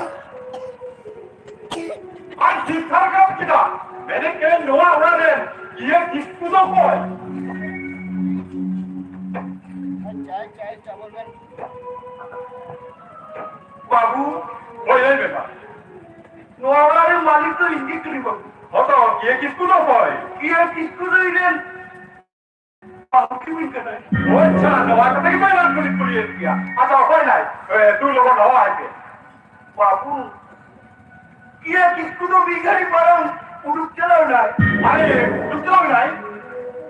ᱟᱨ ᱪᱤᱛᱠᱟᱨ ᱟᱠᱟᱱ ᱪᱮᱫᱟᱜ? ᱢᱮᱱᱮᱫ ᱠᱟᱹᱱᱟᱹᱧ ᱱᱚᱣᱟ ᱚᱲᱟᱜ ᱨᱮᱱ ᱡᱤᱭᱟᱹ ᱠᱤᱥᱠᱩ ᱫᱚ ᱚᱠᱚᱭ? ᱵᱟᱹᱵᱩ, ᱦᱳᱭ, ᱞᱟᱹᱭ ᱢᱮ ᱢᱟ᱾ ᱱᱚᱣᱟ ᱚᱲᱟᱜ ᱨᱮᱱ ᱢᱟᱹᱞᱤᱠ ᱫᱚ ᱤᱧ ᱜᱮ ᱠᱟᱹᱱᱟᱹᱧ ᱵᱟᱹᱵᱩ᱾ ᱦᱚᱸ ᱛᱚ, ᱤᱭᱟᱹ ᱠᱤᱥᱠᱩ ᱫᱚ ᱚᱠᱚᱭ? ᱤᱭᱟᱹ ᱠᱤᱥᱠᱩ ᱫᱚ ᱤᱧ ᱨᱮᱱ ᱵᱟᱹᱦᱩ ᱠᱤᱱ ᱠᱟᱱᱟᱭ᱾ ᱚ ᱟᱪᱪᱷᱟ, ᱱᱚᱣᱟ ᱠᱟᱛᱷᱟ ᱜᱮ ᱵᱟᱹᱧ ᱠᱩᱞᱤ ᱠᱩᱞᱤᱭᱮᱫ ᱯᱮᱭᱟ᱾ ᱟᱪᱪᱷᱟ, ᱚᱠᱚᱭ ᱱᱟᱭ? ᱮ, ᱛᱩᱭ ᱞᱚᱜᱚᱱ ᱦᱚᱦᱚ ᱟᱭ ᱯᱮ᱾ ᱵᱟᱹᱵᱩ, ᱤᱭᱟᱹ ᱠᱤᱥᱠᱩ ᱫᱚ ᱢᱤᱫ ᱜᱷᱟᱹᱲᱤ ᱢᱟᱲᱟᱝ ᱩᱰᱩᱠ ᱪᱟᱞᱟᱣ ᱱᱟᱭ᱾ ᱟᱨᱮ, ᱩᱰᱩᱠ ᱪᱟᱞᱟᱣ ᱱᱟᱭ?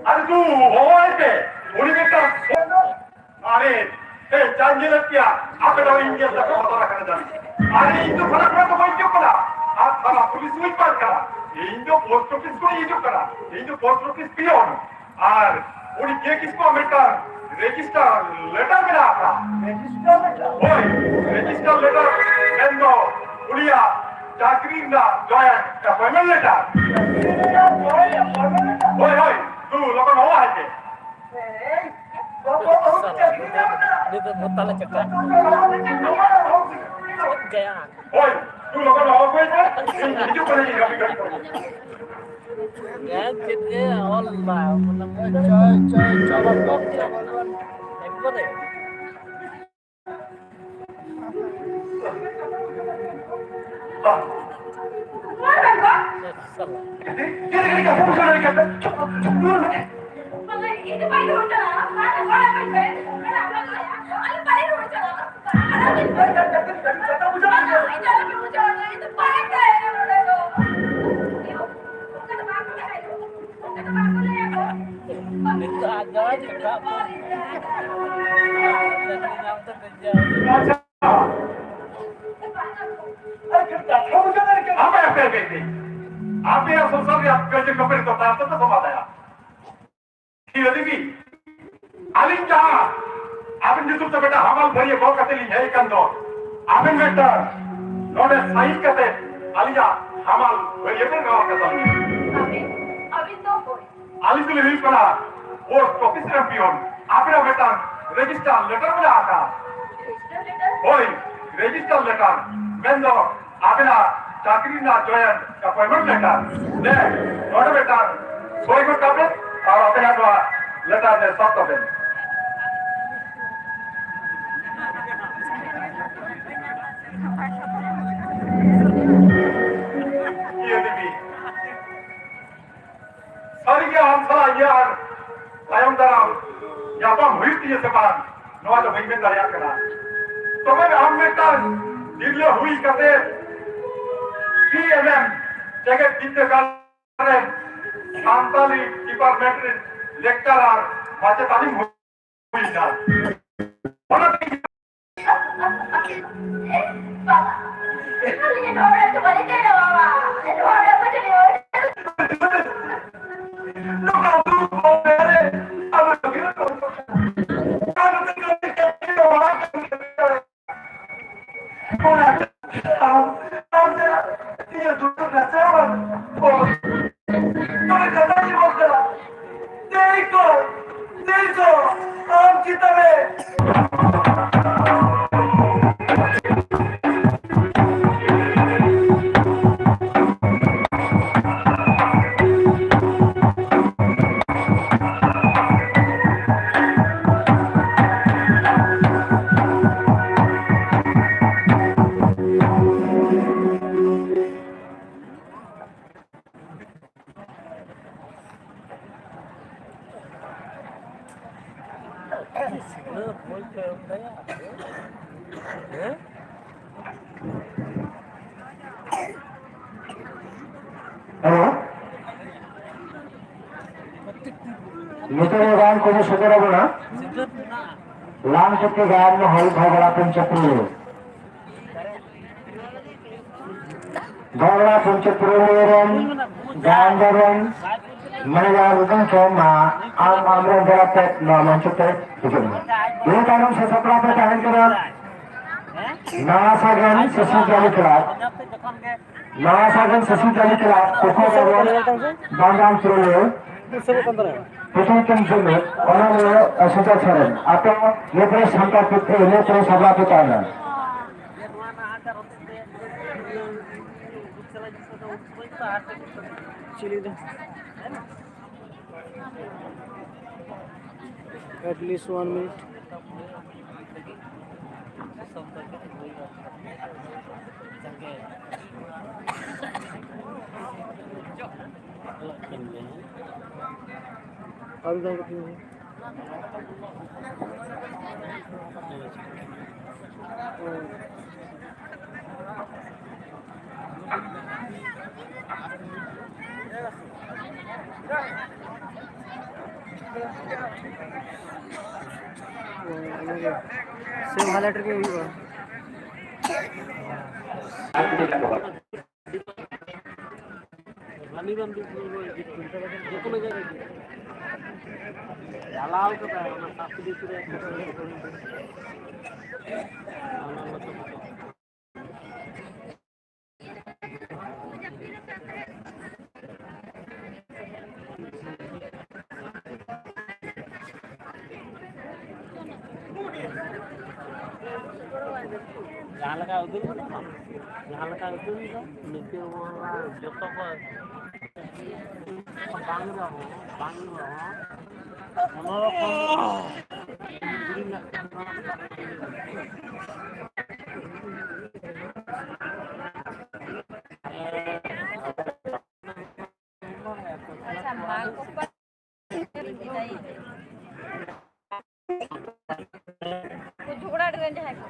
ᱟᱨᱮ, ᱛᱩ ᱦᱚᱦᱚ ᱟᱭ ᱯᱮ᱾ ᱩᱱᱤ ᱢᱤᱫᱴᱟᱝ ᱟᱨᱮ, ᱦᱮ, ᱡᱟᱧ ᱧᱮᱞᱮᱫ ᱯᱮᱭᱟ, ᱟᱯᱮ ᱫᱚ ᱤᱧ ᱧᱮᱞ ᱛᱮᱯᱮ ᱵᱚᱛᱚᱨ ᱟᱠᱟᱱᱟ ᱡᱟᱹᱱᱤᱡ᱾ ᱟᱨᱮ, ᱤᱧ ᱫᱚ ᱛᱷᱟᱱᱟ ᱠᱷᱚᱱᱟᱜ ᱫᱚ ᱵᱟᱹᱧ ᱦᱤᱡᱩᱜ ᱠᱟᱱᱟ, ᱟᱨ ᱛᱷᱟᱱᱟ ᱯᱩᱞᱤᱥ ᱦᱚᱸ ᱵᱟᱹᱧ ᱯᱟᱲ ᱠᱟᱱᱟ᱾ ᱤᱧ ᱫᱚ ᱯᱳᱥᱴ ᱚᱯᱷᱤᱥ ᱠᱷᱚᱱᱤᱧ ᱦᱤᱡᱩᱜ ᱠᱟᱱᱟ, ᱤᱧ ᱫᱚ ᱯᱳᱥᱴ ᱚᱯᱷᱤᱥ ᱯᱤᱭᱚᱱ᱾ ᱟᱨ ᱩᱱᱤ ᱡᱮ ᱠᱤᱥᱠᱩᱣᱟᱜ ᱢᱤᱫᱴᱟᱝ ᱨᱮᱡᱤᱥᱴᱟᱨ ᱞᱮᱴᱟᱨ ᱢᱮᱱᱟᱜ ᱟᱠᱟᱫ᱾ Register letter? ᱦᱳᱭ, ᱨᱮᱡᱤᱥᱴᱟᱨ ᱞᱮᱴᱟᱨ ᱢᱮᱱᱫᱚ ᱩᱱᱤᱭᱟᱜ ᱪᱟᱹᱠᱨᱤ ᱨᱮᱱᱟᱜ ᱡᱚᱭᱮᱱᱴ ᱮᱯᱚᱭᱮᱱᱴᱢᱮᱱᱴ ᱞᱮᱴᱟᱨ᱾ ᱪᱟᱹᱠᱨᱤ ᱨᱮᱱᱟᱜ ᱡᱚᱭᱮᱱᱴ ᱮᱯᱚᱭᱮᱱᱴᱢᱮᱱᱴ ᱞᱮᱴᱟᱨ? ᱦᱳᱭ, ᱦᱳᱭ, ᱫᱩ ᱞᱚᱜᱚᱱ ᱦᱚᱦᱚ ᱟᱭ ᱯᱮ᱾ ᱥᱟᱞᱟ, ᱱᱤᱛᱚᱜ ᱫᱚ ᱛᱟᱞᱟ ᱪᱟᱠᱟ᱾ ᱦᱳᱭ, ᱛᱩ ᱞᱚᱜᱚᱱ ᱦᱚᱦᱚ ᱟᱹᱜᱩᱭ ᱯᱮ᱾ ᱤᱧ ᱦᱤᱡᱩᱜ ᱠᱟᱹᱱᱟᱹᱧ ᱟᱹᱰᱤ ᱜᱷᱟᱹᱲᱤᱡ ᱯᱚᱨᱮ᱾ ᱪᱮᱫ ᱮ ᱚᱞ ᱫᱟ? ᱪᱚᱞ, ᱪᱚᱞ, ᱪᱚᱞ, ᱪᱚᱞ᱾ ᱱᱤᱛᱚᱜ ᱟᱜ ᱡᱟᱶᱟᱭ ᱪᱮᱴᱷᱟ ᱠᱚ᱾ ᱪᱟᱹᱠᱨᱤ ᱧᱟᱢ ᱛᱮ ᱵᱮᱡᱟᱨ᱾ ᱟᱪᱪᱷᱟ᱾ ᱟᱯᱮ, ᱟᱯᱮ, ᱟᱯᱮ, ᱟᱯᱮ᱾ ᱟᱯᱮᱭᱟᱜ ᱥᱚᱝᱥᱟᱨ ᱨᱮᱭᱟᱜ ᱠᱟᱹᱭᱡᱟᱹ ᱠᱷᱟᱹᱯᱟᱹᱨᱤ ᱫᱚ ᱛᱟᱭᱚᱢ ᱛᱮᱯᱮ ᱥᱚᱢᱟᱫᱷᱟᱭᱟ᱾ ᱴᱷᱤᱠ ᱟᱹᱫᱤ ᱵᱤ? ᱟᱹᱞᱤᱧ ᱡᱟᱦᱟᱸ ᱟᱵᱮᱱ ᱧᱩᱛᱩᱢ ᱛᱮ ᱢᱤᱫᱴᱟᱝ ᱦᱟᱢᱟᱞ ᱵᱷᱟᱹᱨᱭᱟᱹ ᱜᱚᱜ ᱠᱟᱛᱮ ᱞᱤᱧ ᱦᱮᱡ ᱟᱠᱟᱱ ᱫᱚ, ᱟᱵᱮᱱ ᱢᱤᱫᱴᱟᱝ ᱱᱚᱰᱮ ᱥᱟᱭᱤᱱ ᱠᱟᱛᱮ ᱟᱹᱞᱤᱧᱟᱜ ᱦᱟᱢᱟᱞ ᱵᱷᱟᱹᱨᱭᱟᱹ ᱵᱮᱱ ᱨᱚᱲ ᱠᱟᱛᱟ ᱞᱤᱧᱟ᱾ ᱟᱵᱮᱱ, ᱟᱵᱮᱱ ᱫᱚ ᱚᱠᱚᱭ? ᱟᱹᱞᱤᱧ ᱫᱚᱞᱤᱧ ᱦᱩᱭᱩᱜ ᱠᱟᱱᱟ ᱯᱳᱥᱴ ᱚᱯᱷᱤᱥ ᱨᱮᱱ ᱯᱤᱭᱚᱱ᱾ ᱟᱵᱮᱱᱟᱜ ᱢᱤᱫᱴᱟᱝ ᱨᱮᱡᱤᱥᱴᱟᱨ ᱞᱮᱴᱟᱨ ᱢᱮᱱᱟᱜ ᱟᱠᱟᱫ᱾ Register letter? ᱦᱳᱭ, ᱨᱮᱡᱤᱥᱴᱟᱨ ᱞᱮᱴᱟᱨ᱾ ᱢᱮᱱᱫᱚ ᱟᱵᱮᱱᱟᱜ ᱪᱟᱹᱠᱨᱤ ᱨᱮᱱᱟᱜ ᱡᱚᱭᱮᱱ ᱮᱯᱚᱭᱮᱱᱴᱢᱮᱱᱴ ᱞᱮᱴᱟᱨ᱾ ᱫᱮ, ᱱᱚᱰᱮ ᱢᱤᱫᱴᱟᱝ ᱥᱳᱭ ᱜᱚᱫ ᱠᱟᱜ ᱵᱮᱱ ᱟᱨ ᱟᱵᱮᱱᱟᱜ ᱱᱚᱣᱟ ᱞᱮᱴᱟᱨ ᱨᱮ ᱥᱟᱵ ᱛᱟᱵᱮᱱ᱾ ᱤᱭᱟᱹ ᱫᱮᱵᱤ᱾ ᱥᱟᱹᱨᱤᱜᱮ ᱟᱢ ᱥᱟᱞᱟᱜ ᱤᱧᱟᱹᱜ ᱟᱨ ᱛᱟᱭᱚᱢ ᱫᱟᱨᱟᱢ ᱧᱟᱯᱟᱢ ᱦᱩᱭᱩᱜ ᱛᱤᱧᱟᱹ ᱥᱮ ᱵᱟᱝ, ᱱᱚᱣᱟ ᱫᱚ ᱵᱟᱹᱧ ᱢᱮᱱ ᱫᱟᱲᱮᱭᱟᱜ ᱠᱟᱱᱟ᱾ ᱛᱚᱵᱮ ᱟᱢ ᱢᱤᱫᱴᱟᱝ ᱛᱤᱨᱞᱟᱹ ᱦᱩᱭ ᱠᱟᱛᱮ ᱯᱤ ᱮᱢ ᱮᱢ ᱡᱮᱜᱮᱛ ᱵᱤᱨᱫᱟᱹᱜᱟᱲ ᱨᱮ ᱥᱟᱱᱛᱟᱞᱤ ᱰᱤᱯᱟᱨᱴᱢᱮᱱᱴ ᱨᱮ ᱞᱮᱠᱪᱟᱨᱟᱨ ᱢᱟᱪᱮᱛᱟᱱᱤᱢ ᱦᱩᱭ ᱮᱱᱟ᱾ ᱚᱱᱟ ᱛᱮᱜᱮ ᱵᱟᱵᱟ, ᱟᱹᱞᱤᱧ ᱱᱚᱣᱟ ᱵᱟᱲᱟᱭ ᱫᱚ ᱵᱟᱹᱞᱤᱧ ᱛᱟᱦᱮᱱᱟ, ᱵᱟᱵᱟ᱾ ᱱᱚᱣᱟ ᱵᱟᱲᱟᱭ ᱫᱚ ᱵᱟᱹᱞᱤᱧ ᱛᱟᱦᱮᱱᱟ᱾ ᱱᱚᱝᱠᱟ ᱫᱩᱠ ᱠᱚ ᱢᱮᱱᱟᱜ ᱨᱮ, ᱟᱵᱚ ᱫᱚ ᱜᱤᱫᱽᱨᱟᱹ ᱠᱚ ᱟᱨ ᱱᱚᱛᱮ ᱠᱟᱹᱢᱤ ᱠᱟᱹᱢᱤ ᱫᱚ ᱚᱲᱟᱜ ᱠᱟᱹᱢᱤ ᱠᱟᱹᱢᱤ ᱚᱱᱟ ᱟᱢ, ᱟᱢ ᱛᱮ ᱤᱧᱟᱹᱜ ᱫᱩᱠ ᱨᱮ ᱪᱟᱵᱟ ᱠᱚ᱾ ᱛᱚᱵᱮ ᱠᱟᱛᱷᱟ ᱡᱤᱵᱚᱱ ᱠᱟᱱᱟ᱾ ᱛᱮᱭ ᱠᱚ, ᱛᱮᱭ ᱠᱚ, ᱟᱢ ᱪᱮᱛᱟᱱ ᱨᱮ ᱦᱮᱞᱳ᱾ ᱱᱤᱛᱚᱜ ᱫᱚ ᱜᱟᱭᱟᱱ ᱠᱚᱵᱚ ᱥᱚᱫᱚᱨ ᱟᱵᱚᱱᱟ᱾ ᱞᱟᱝ ᱪᱩᱴᱤ ᱜᱟᱭᱟᱱ ᱢᱚᱦᱚᱞ ᱵᱷᱚᱜᱽᱲᱟ ᱯᱚᱧᱪᱚᱯᱩᱨ᱾ ᱵᱷᱚᱜᱽᱲᱟ ᱯᱚᱧᱪᱚᱯᱩᱨ ᱨᱮᱱ ᱜᱟᱭᱟᱱ ᱨᱮᱱ ᱢᱟᱱᱮ ᱡᱟᱦᱟᱸ ᱨᱩᱫᱚᱱ ᱠᱚ ᱢᱟ ᱟᱢ ᱟᱢᱨᱮᱱ ᱵᱚᱲᱟ ᱛᱮ ᱱᱚᱣᱟ ᱢᱚᱧᱪᱚ ᱛᱮ ᱦᱤᱡᱩᱜ ᱢᱮ᱾ ᱤᱱᱟᱹ ᱛᱟᱭᱱᱚᱢ ᱥᱮ ᱥᱟᱯᱲᱟᱣ ᱯᱮ ᱛᱟᱦᱮᱱ ᱠᱟᱱᱟ ᱱᱟᱣᱟ ᱥᱟᱜᱮᱱ ᱥᱤᱥᱩ ᱡᱟᱹᱞᱤ ᱠᱞᱟᱵᱽ᱾ ᱱᱟᱣᱟ ᱥᱟᱜᱮᱱ ᱥᱤᱥᱩ ᱡᱟᱹᱞᱤ ᱠᱞᱟᱵᱽ ᱠᱚᱠᱚ ᱵᱟᱵᱚᱱ ᱵᱟᱝᱜᱟᱢ ᱪᱩᱨᱟᱹᱞᱤᱭᱟᱹ ᱯᱩᱛᱷᱤ ᱠᱟᱱ ᱛᱟᱞᱮᱭᱟ᱾ ᱯᱩᱛᱷᱤ ᱠᱟᱱ ᱪᱩᱨᱟᱹᱞᱤᱭᱟᱹ ᱚᱱᱟ ᱱᱤᱭᱟᱹ ᱥᱩᱡᱟ ᱥᱚᱨᱮᱱ ᱟᱯᱮ ᱱᱤᱭᱟᱹ ᱯᱚᱨᱮ ᱥᱟᱱᱛᱟᱲ ᱯᱩᱛᱷᱤ ᱱᱤᱭᱟᱹ ᱯᱚᱨᱮ ᱥᱟᱵᱲᱟ ᱯᱮ ᱛᱟᱦᱮᱱᱟ᱾ ᱪᱤᱞᱤ ᱫᱚ? At least one minute. ᱟᱨ ᱫᱚ ᱥᱮ ᱵᱷᱟᱞᱮ ᱴᱨᱮᱠ ᱦᱩᱭᱩᱜᱼᱟ᱾ ᱪᱟᱞᱟᱣ ᱠᱟᱫᱟᱭ ᱚᱱᱟ ᱥᱟᱵᱥᱤᱰᱤ ᱨᱮ᱾ ᱡᱟᱦᱟᱸ ᱞᱮᱠᱟ ᱩᱫᱩᱜ ᱠᱟᱱᱟ, ᱡᱟᱦᱟᱸ ᱞᱮᱠᱟ ᱩᱫᱩᱜ ᱠᱟᱱᱟ, ᱱᱤᱝᱠᱟᱹ ᱡᱚᱛᱚ ᱠᱚ ᱵᱟᱝ ᱨᱮᱦᱚᱸ, ᱵᱟᱝ ᱨᱮᱦᱚᱸ, ᱚᱱᱟ ᱨᱚᱠᱚᱢ ᱟᱪᱪᱷᱟ, ᱢᱟ ᱠᱚ ᱯᱟᱲᱦᱟᱣ ᱞᱟᱹᱜᱤᱫ ᱟᱭ᱾ ᱨᱮᱱ ᱡᱟᱦᱟᱸᱭ ᱠᱚ᱾